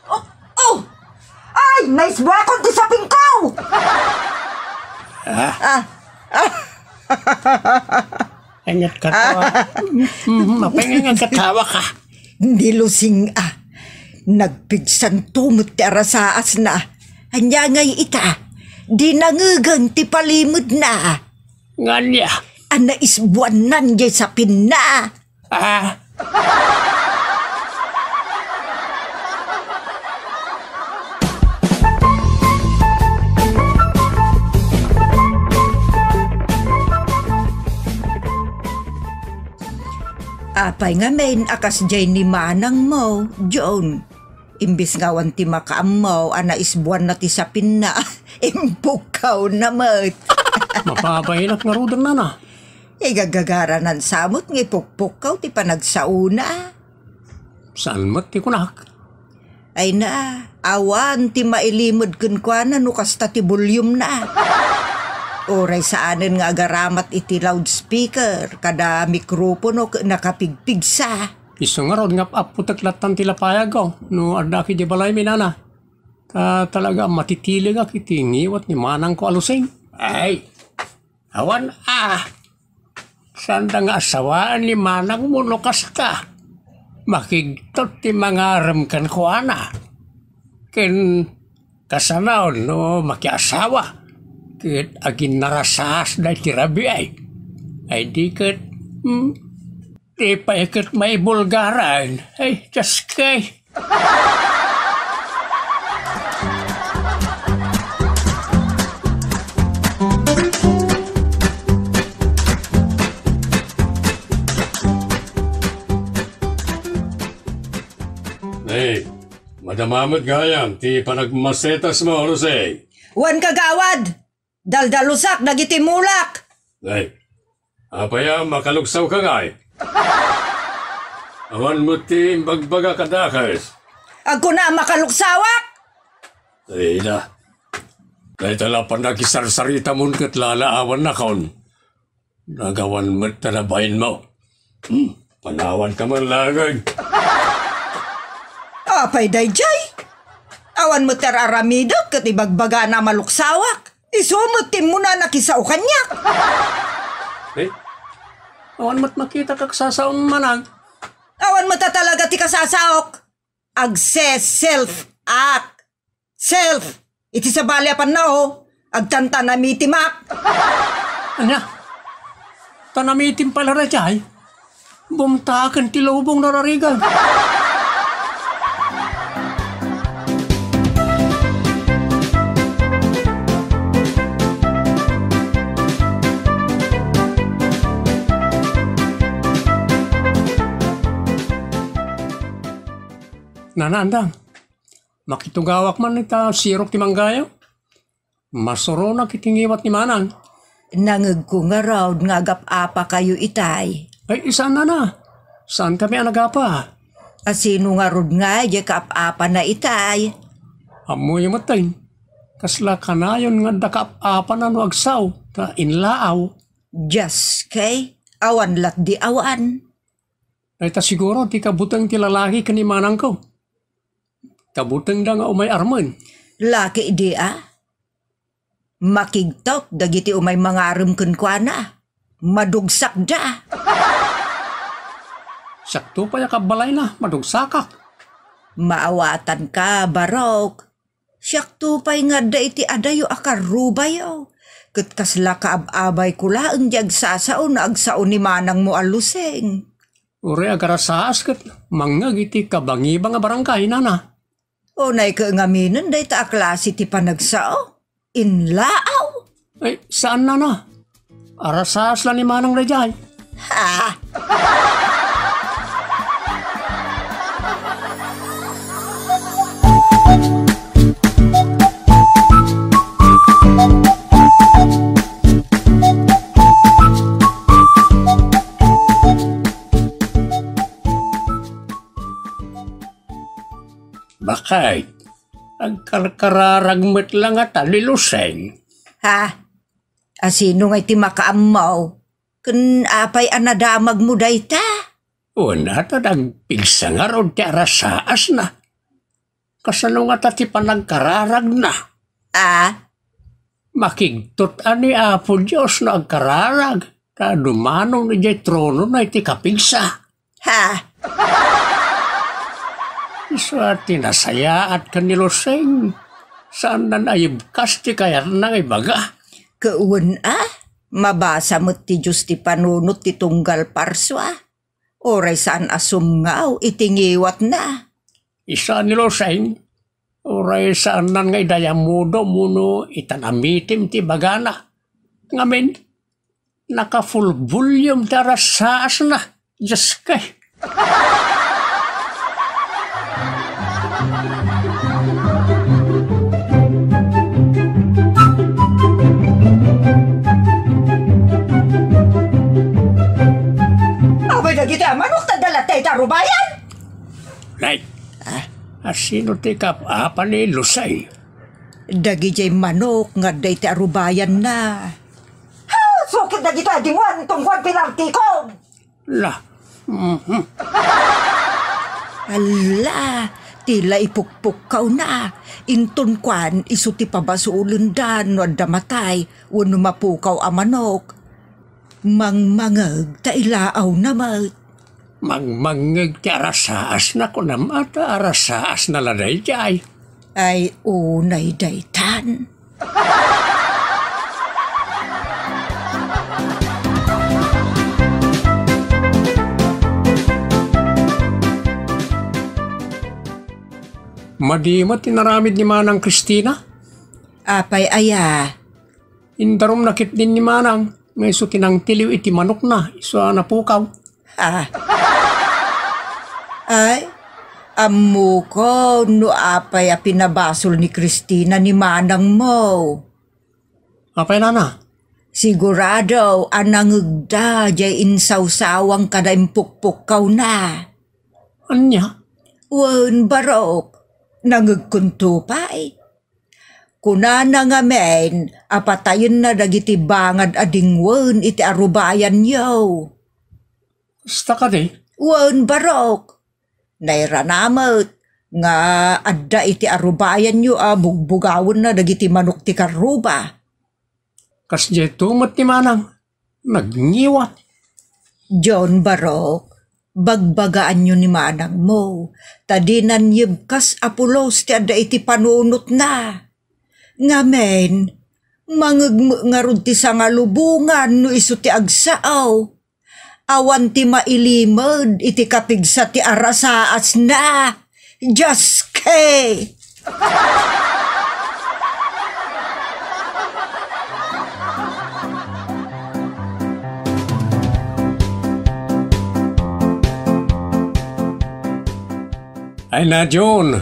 Oh, oh! Ay, naisbuakon ti sapingko! Ah? Ah, ah. Inget katawa. Mm, mm, apay nga inget katawa ka? Ni Lusing, ah. Nagpigsanto met ti arasaasna. Ania ngay ita? Di nangegen ti palimedna. Ngania? A naisbuannan diay sapinna. Ah. Apay ngamin a kasdiay ni manangmo, John? Imbes nga awan ti makaammo a naisbuanna ti sapinna, impukkawna met. Mapabainak ngaruden, nana. Igagagaranan sa met nga ipukpukkaw ti panagsaona. Saan met ti kunak? Ay na, awan ti mailimed kenkuana no kasta ti volume na. Uray saanen nga agaramat iti loudspeaker, kada mikropono ket nakapigpigsa. Isu ngarud nga ap-appotek lattan ti lapayagko no adda idiay balaymi, nana. Ta talaga matitilingak iti ngiwat ni manangko a Lusing. Ay, awan a. Saanda nga asawaen ni manangmo no kasta. Makigtot ti mangarem kenkuana. Ken kasano no makiasawa ket aginnarasasda iti rabii. Ay di ket, hmm, di pay ket maibulgaran. Ay, Diyos kay. Hey, madama met gayam ti panagmasetasmo, Jose. Wen, kagawad, daldalusak dagiti mulak. Ay, apay a makalugsawka ngay? Awan met ti imbagbaga kadakes. Agkuna a makalugsawak? Ay, na. Dayta la pannakisarsaritamo ket lalaawannakon. Nagawan met ta nabainmo. Hmm, panawanka man laeng. Apay daydiay? Awan met ti ar-aramidek ket ibagbagana a maluksawak. Isu met ti immunana a kisao kaniak. Eh, awan met makitak a kasasaom manang. Awan met a talaga ti kasasaok. Agse-self-ak. Self! Iti sabali a pannao, agtantanamitimak. Ania? Tanamitim pay la daydiay? Bumtaken ti lubong, nararigan. Nana, andang. Makitugawak man ita sirok ti manggayo. Masuronak iti ngiwat ni manang. Nangegko ngarud nga agap-apakayo itay. Ay, saan, nana. Saankami a nagapa. A sino ngarud nga diay kaap-apana itay? Ammoyo metten. Kasla kanayon nga adda kaap-apana no agsao, ta inlaaw. Dios kay, awan lat di awan. Dayta siguro ti kabuteng ti lalaki ken ni manangko. Kabutengda nga umay armen. Laki idi a? Makigtot dagiti umay mangarem kenkuana. Madugsakda. Siakto pay a kabbalayna, madugsakak. Maawatanka, Barok. Siakto pay nga adda iti adayo a karrubayo. Ket kasla kaab-abayko laeng di agsasao no agsao ni manangmo a Luseng. Uray agarasaas ket mangngeg iti kabangibang a barangay, nana. Unay ket ngaminen dayta a klase ti panagsao? Inlaaw? Ay, saan, nana. Arasaas la ni manang daydiay. Ha? Bakit? Agkarkararag met la ngata ni Luseng. Ha? A sino ngay ti makaammo? Ken apay a nadamagmo dayta? Wen, ata nagpigsa ngarud ti arasaasna. Kasano ngata ti panagkararagna? A? Makigtot a ni Apo Dios no agkararag, ta dumano idiay tronona iti kapigsa. Ha? Isu a ti nasayaat ken ni Luseng, saanna a ibkas ti kayatna nga ibaga. Ket wen a, mabasa met ti Dios ti panunot ti tunggal parsua. Uray saan a sumngaw iti ngiwatna. Isu a ni Luseng, uray saannan nga idayamudom wenno itanamitim ti ibagana. Ngamin, naka-full volume ti arasaasna. Dios kay. Apay dagiti a manok ta dalatta iti arubayan? Nay, a sino ti kaap-apa ni Luseng? Dagidiay manok nga adda iti arubayanna. Ha! Sukit dagitoy a dinguan tungkuan pilartikon! La. Mhm. Alla, Ti la ipukpukkawna, inton kuan isu ti pabasolenda no adda matay wenno mapukaw a manok. Mangmangeg ta ilaawna met. Mangmangeg ti arasaasna, kunam a ta arasaasna la daydiay. Ay, unay daytan. Madi met ti naramid ni Manang Christina. Apay aya? Indarumna ketdin ni Manang, nga isu ti nangtiliw iti manokna, isu a napukaw. Ah. Ay, ammoko no apay a pinabasol ni Christina ni manangmo. Apay, nana? Sigurado a nangegda jay insawsawang kada impukpukkawna. Ania? Wen, barok, nangegkonto pay. Kunana ngamin a patayenna dagiti bangad a dingwen iti arubayanyo. Kasta kadi? Wen, barok. Nairana met nga adda iti arubayanyo a bugbugawenna dagiti manok ti karruba. Kasdiay met ni manang, nagngiwat. John, barok, bagbagaanyo ni manangmo, ta dinan yebkas a pulos ti adda iti panunotna. Ngamin, mangegmek ngarud ti sangalubongan no isu ti agsao. Awan ti mailimed iti kapigsa ti arasaasna. Dios ke! Ay na, John,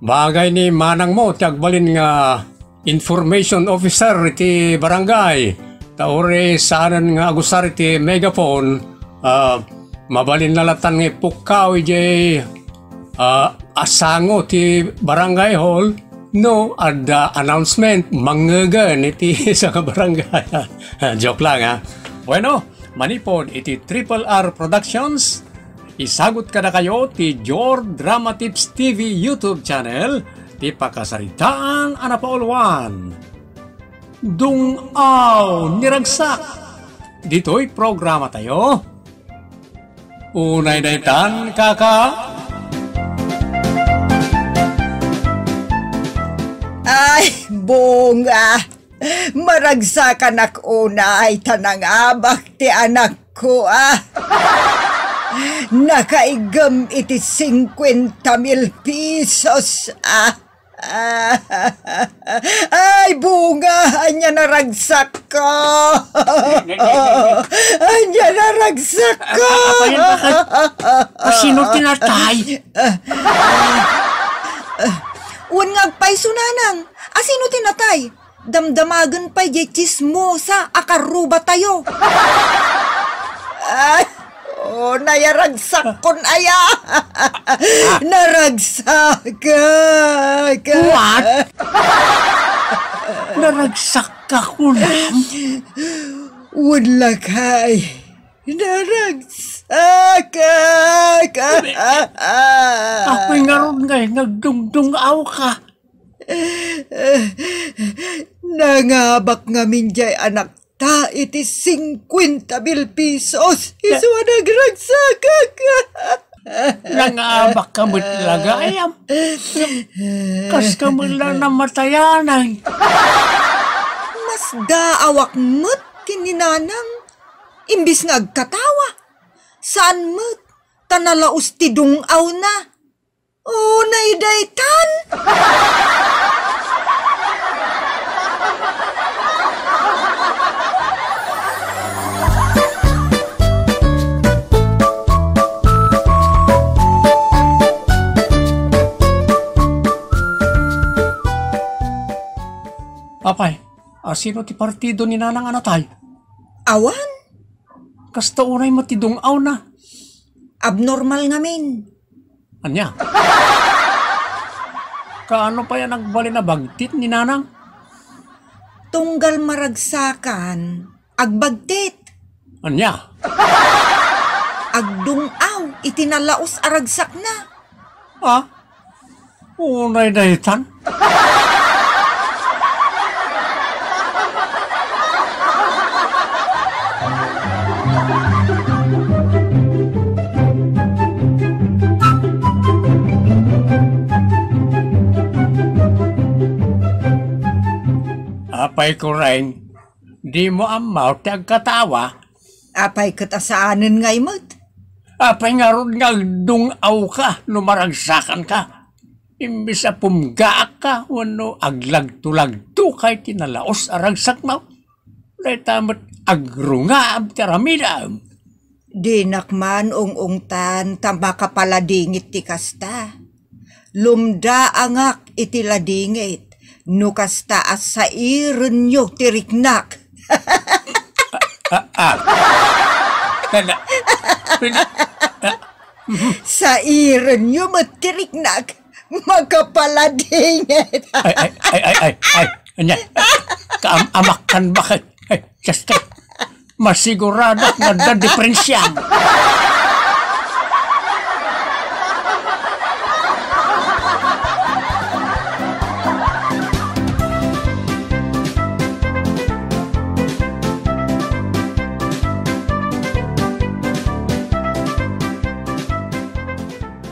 bagay ni manangmo ti agbalin nga information officer iti barangay. Ta uray saanen nga agusar iti megaphone, ah, mabalinna latan nga ipukkaw idiay, ah, asango ti barangay hall no adda announcement mangngegen iti isa nga barangay. Joke lang, ha. Bueno, manipod iti Triple R Productions, isagut kadakayo ti Jor Drama Tips T V YouTube channel, ti pakasaritaan a napauluan. Dung-aw ni Ragsak. Ditoy programa tayo. Unay daytan, kaka. Ay, bunga! Maragsakanak unay ta nangabak ti anakko, ah. Nakaiggem iti singkuenta mil pesos, ah. Ay, bunga! Ania naragsakko! Ania naragsakko! A-, a-, apayan, bakit? Asino ti natay? Wen nga agpayso, nanang. Asino ti natay? Damdamagen pay diay tsismosa a karrubatayo. Ay, o, nayaragsakkon aya. Naragsakak. What? Naragsakka kunam? Wen lakay. Naragsakak. Apoy ngarud nga nagdungdungaw ka. Nangabak ngamin diay anakta iti singkuenta mil pesos. Isu a nagragsakak. Nangabak ka met la gayam. Kas ka met la namatayanan. Masdaawak met ken ni nanang. Imbis nga agkatawa, saan met ta nalaus ti dung-awna. Unay daytan! Apay, asino ti partido ni Nanang a natay? Awan. Kasta unay met ti dung-awna. Abnormal ngamin. Ania? Kaano pay a nagbalin a bagtit ni Nanang? Tunggal maragsakan, agbagtit. Ania? Agdung-aw iti nalaus a ragsakna. Ah? Unay daytan. Apay Kureng, dimo ammo ti agkatawa? Apay ket a saanen ngay met? Apay ngarud nga agdung-awka no maragsakanka? Imbes a pumgaakka wenno aglagtulagtoka iti nalaus a ragsakmo, dayta met agrungaab ti aramidem. Dinak man ung-ungtan ta makapaladingit ti kasta. Lumdaangak iti ladingit no kasta a sairenyo ti riknak. Ah, ah. Nana-, nana-, ah. Sairenyo met ti riknak, makapaladingit. Ay, ay, ay, ay, ay, ay. Ania? Kaam-amakkan bakit? Ay, just, masiguradok nga adda diferensiam.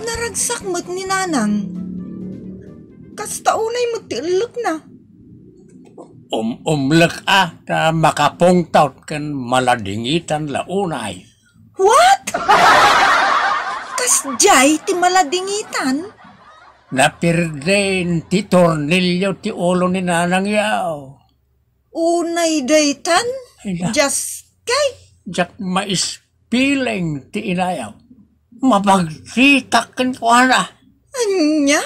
Naragsak met ni Nanang. Kasta unay met ti ellekna. Um-, umlek a ta makapungtot ken maladingitan la unay. What? Kasdiay ti maladingitan? Napirdin ti tornilyo ti ulo ni Nanang yaw. Unay daytan? Ay, na. Just kay? Diak maispiling ti inayaw. Mabagsitak kenkuana. Ania?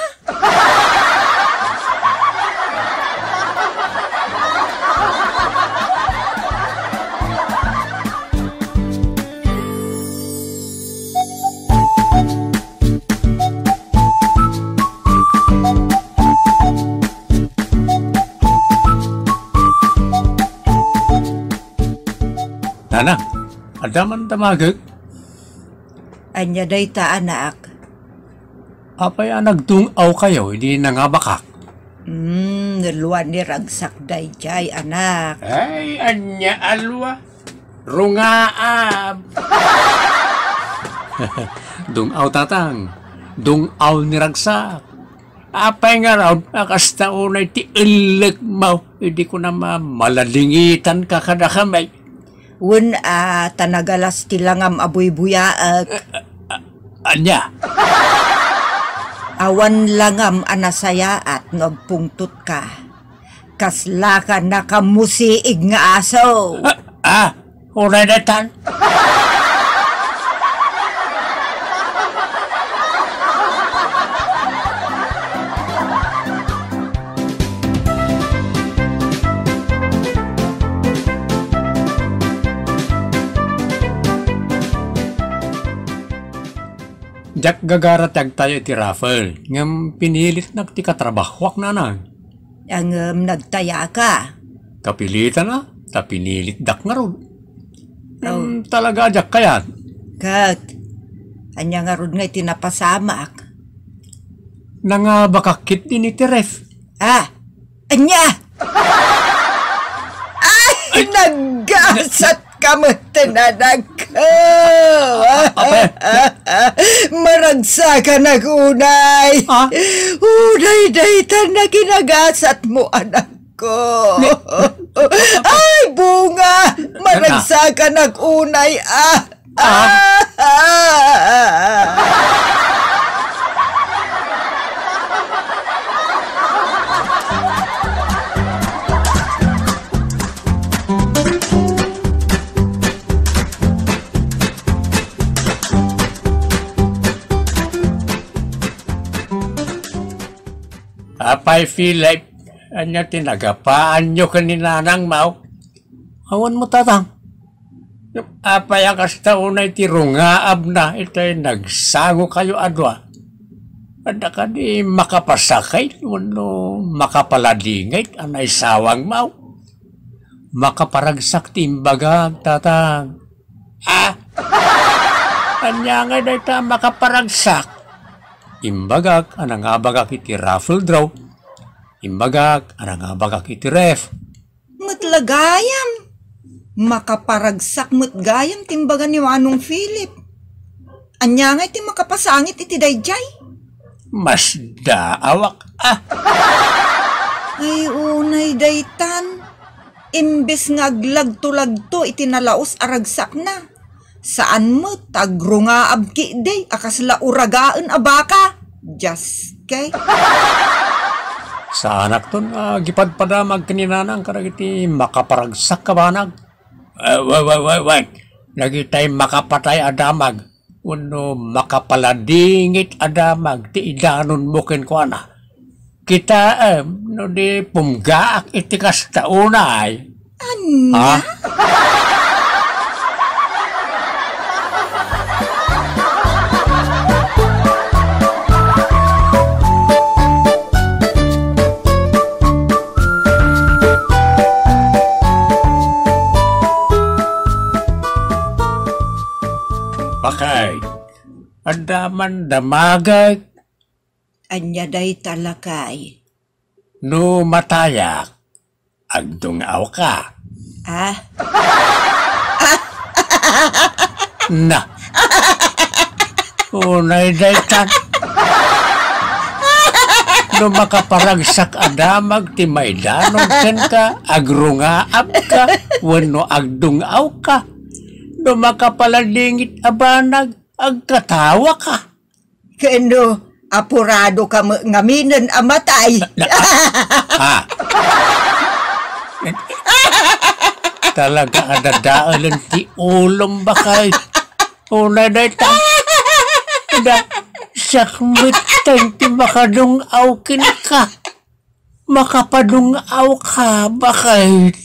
Nanang, adda man damagek? Ania dayta, anak? Apay a nagdung-awkayo idi nangabakak? Hmm, nalua ni Ragsak daydiay, anak. Ay, ania a lua? Rungaab. Dung-aw, tatang. Dung-aw ni Ragsak. Apay ngarud a kasta unay ti ellekmo idi kunam a maladingitanka kadakami? Wen a, ta nagalas ti langam a buybuyaek. A-, a-, ania? Awan langam a nasayaat no agpungtotka. Kaslaka nakamusiig nga aso. Ah, ah, unay daytan. Diak gagara ti agtayo iti raffle, ngem pinilitnak ti katrabahoak, nanang. Ngem nagtayaka? Kapilitan a, ta pinilitdak ngarud. Ngem talaga a diak kayat. Ket, ania ngarud nga iti napasamak? Nangabakak ketdi iti ref. Ah, ania? Ay, ay, naggasat ka met, anakko. Apa? Maragsakanak unay. Ah? Unay daytan a kinagasatmo, anakko. Ay, bunga! Maragsakanak unay, ah! Ah! Apay, Philip, ania ti nagapaanyo ken ni nanangmo? Awan mo, tatang. Apay a kasta unay ti rungaabna itay nagsangokayo a dua? Adda kadi makapasakit wenno makapaladingit a naisawangmo? Makaparagsak ti imbagak, tatang. Ah? Ania ngay dayta a makaparagsak? Imbagak a nangabagak iti raffle draw. Imbagak a nangabagak iti ref. Met la gayam. Makaparagsak met gayam ti imbaga ni Manong Philip. Ania ngay ti makapasangit iti daydiay? Masdaawak, ah. Ay, unay daytan. Imbes nga aglagto-lagto iti nalaus a ragsakna, saan met ta agrungaab ketdi a kasla uragaen a baka. Dios, kay. Saanakton nga agipadpadamag ken ni Nanang kadagiti makaparagsak a banag. Eh, wait, wait, wait, wait. Dagitay makapatay a damag wenno makapaladingit a damag ti idanonmo kenkuana. Kitaem no di pumgaak iti kasta unay. Ania? Ha? Bakit? Adda man damagek. Ania dayta, lakay? No matayak, agdung-awka. Ah? Na. Unay daytan. No makaparagsak a damag ti maidanon kenka, agrungaabka, wenno agdung-awka. No makapaladingit a banag, agkatawaka. Ken no, apuradoka met ngaminen a matay. Ah, ah. Talaga a dadaelen ti ulom, bakay. Unay dayta. Da, siak met ti makadung-aw kenka. Makapadung-awka, bakit?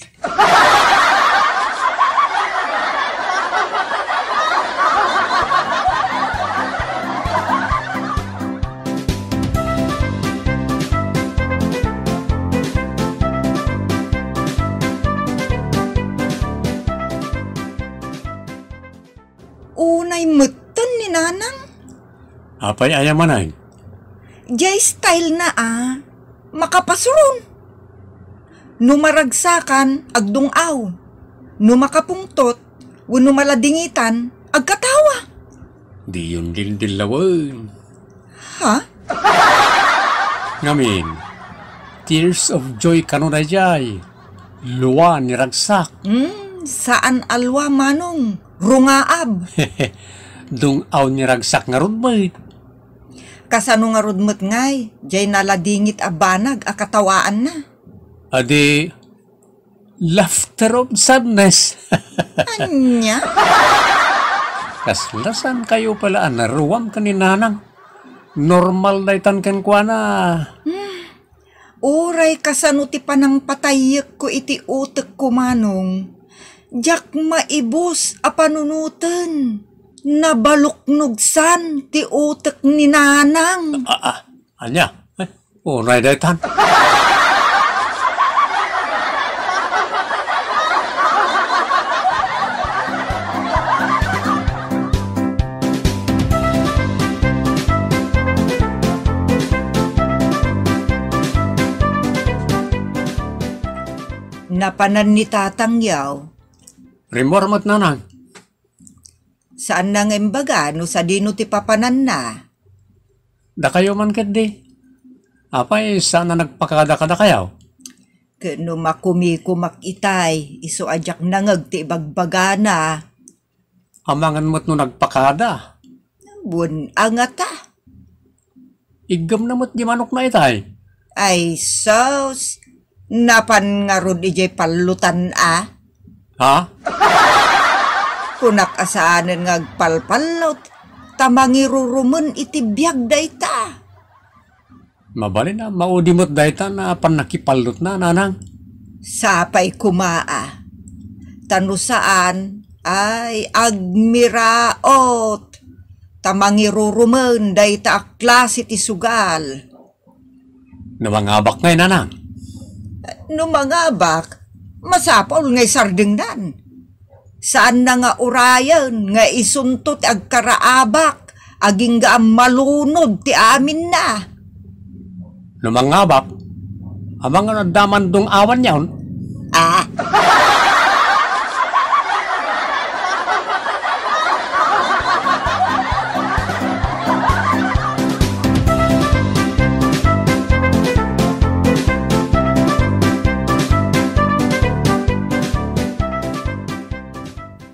Unay metten ni Nanang. Apay aya manen? Diay style na a makapasuron. No maragsakan, agdung-aw. No makapungtot, wenno maladingitan, agkatawa. Diyon dildillawen. Ha? Ngamin, tears of joy kano daydiay. Lua ni ragsak. Hmm, saan a lua, Manong. Rungaab. Dung-aw ni ragsak ngarud met. Kasano ngarud met ngay, diay naladingit a banag a katawaanna? Adi, laughter of sadness. Ania? Kasla saan kayo pala a naruam ken ni Nanang? Normal daytan kenkuana. Hmm. Uray kasano ti panangpatayyekko iti utekko, Manong, diak maibus a panunoten. Nabaluknogsan ti utek ni Nanang. Ah, ah, ania? Eh, unay daytan. Napanan ni Tatang Yaw. Rimmuar met, Nanang. Saanna nga imbaga no sadino ti papananna? Dakayo man ketdi. Apay, saan a nagpakada kadakayo? Ket no makumikumak itay, isu a diak nangeg ti ibagbagana. Amangan met no nagpakada. Wen a ngata. Iggemna met di manokna itay. Ay, sus! Napan ngarud idiay pallutan a? Ha? Kunak a saanen nga agpalpallot, ta mangirurumen iti biag dayta. Mabalin a maudi met dayta na pannakipallotna, Nanang. Sapay koma a. Ta no saan, ay, agmiraot. Ta mangirurumen dayta a klase ti sugal. No mangabak ngay, Nanang? No mangabak, masapul ngay sardengnan. Saanna nga urayen nga isunto ti agkaraabak Agingga a malunod ti aminna. No mangngabak, amangan adda mandung-awan niya, on? Ah.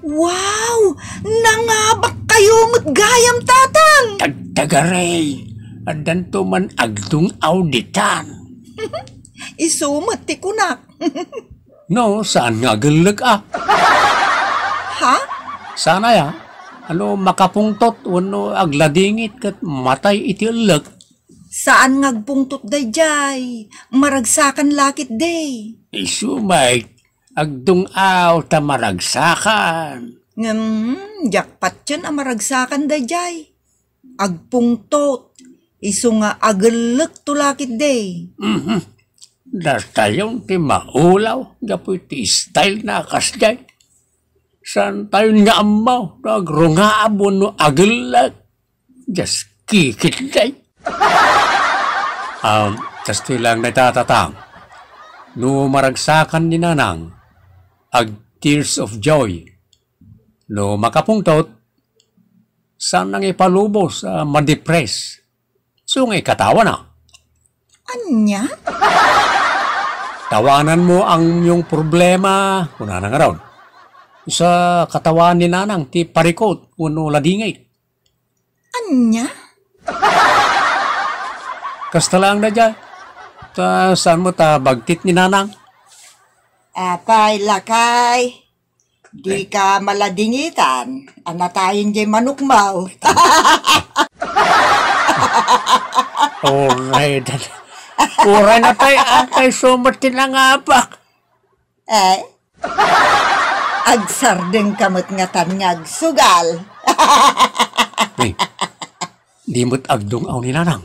Wow! Nangabakkayo met gayam, Tatang! Tagtagaray! Addanto man agdung-aw ditan. Isu met ti kunak. No, saan nga agellek, a? Ha? Saan aya? Ano, makapungtot wenno agladingit ket matay iti ellek? Saan nga agpungtot daydiay? Maragsakan la ketdi. Isu met, agdung-aw ta maragsakan. Ngem, diak patien a maragsakan daydiay. Agpungtot, isu nga agellekto la ketdi. Mhm. Datayon ti maulaw gapu iti style na a kasdiay. Saantayon nga ammo no agrungaab wenno agellek. Diak kikitdi. Um, kastoy laeng dayta, Tatang. No maragsakan ni Nanang, ag-tears of joy. No makapungtot, saan nga ipalubos a madepress. Isu nga ikatawana. Ania? Tawananmo ang inyong problema, kunana ngarud. Sa katawan ni Nanang ti parikut wenno ladingit. Ania? Kasta laeng daydiay. Ta saan met a bagtit ni Nanang? Apay, lakay. Dika maladingitan. Anatayen jay manukmo. Uray, dad-, uray natay, atay sumat ti nangabak. Eh? Agsardengka met ngatan nga agsugal. Ay, di met agdung-aw ni Nanang.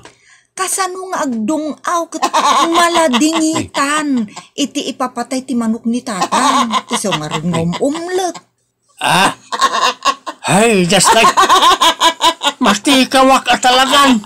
Kasano nga agdung-aw ket maladingitan iti ipapatay ti manok ni Tatang? Isu ngarud nga um-umlek. Ah! Ay, just like, mastikawak a talagan!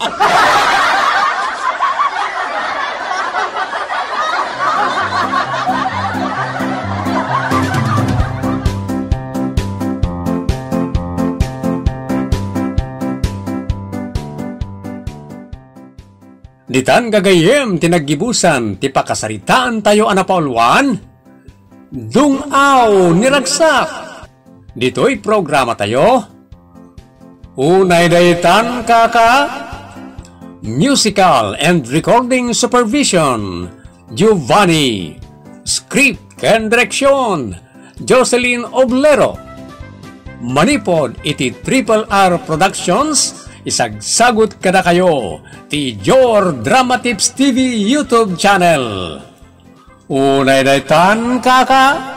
Ditan gagayyem ti naggibusan ti pakasaritaantayo a napauluan, Dung-aw ni Ragsak. Ditoy programatayo, unay daytan kaka, musical and recording supervision, Giovanni. Script ken direksyon, Jocelyn Oblero. Manipod iti Triple R Productions, isagsagut kadakayo ti Jor Dramatips T V YouTube channel. Unay daytan, kaka,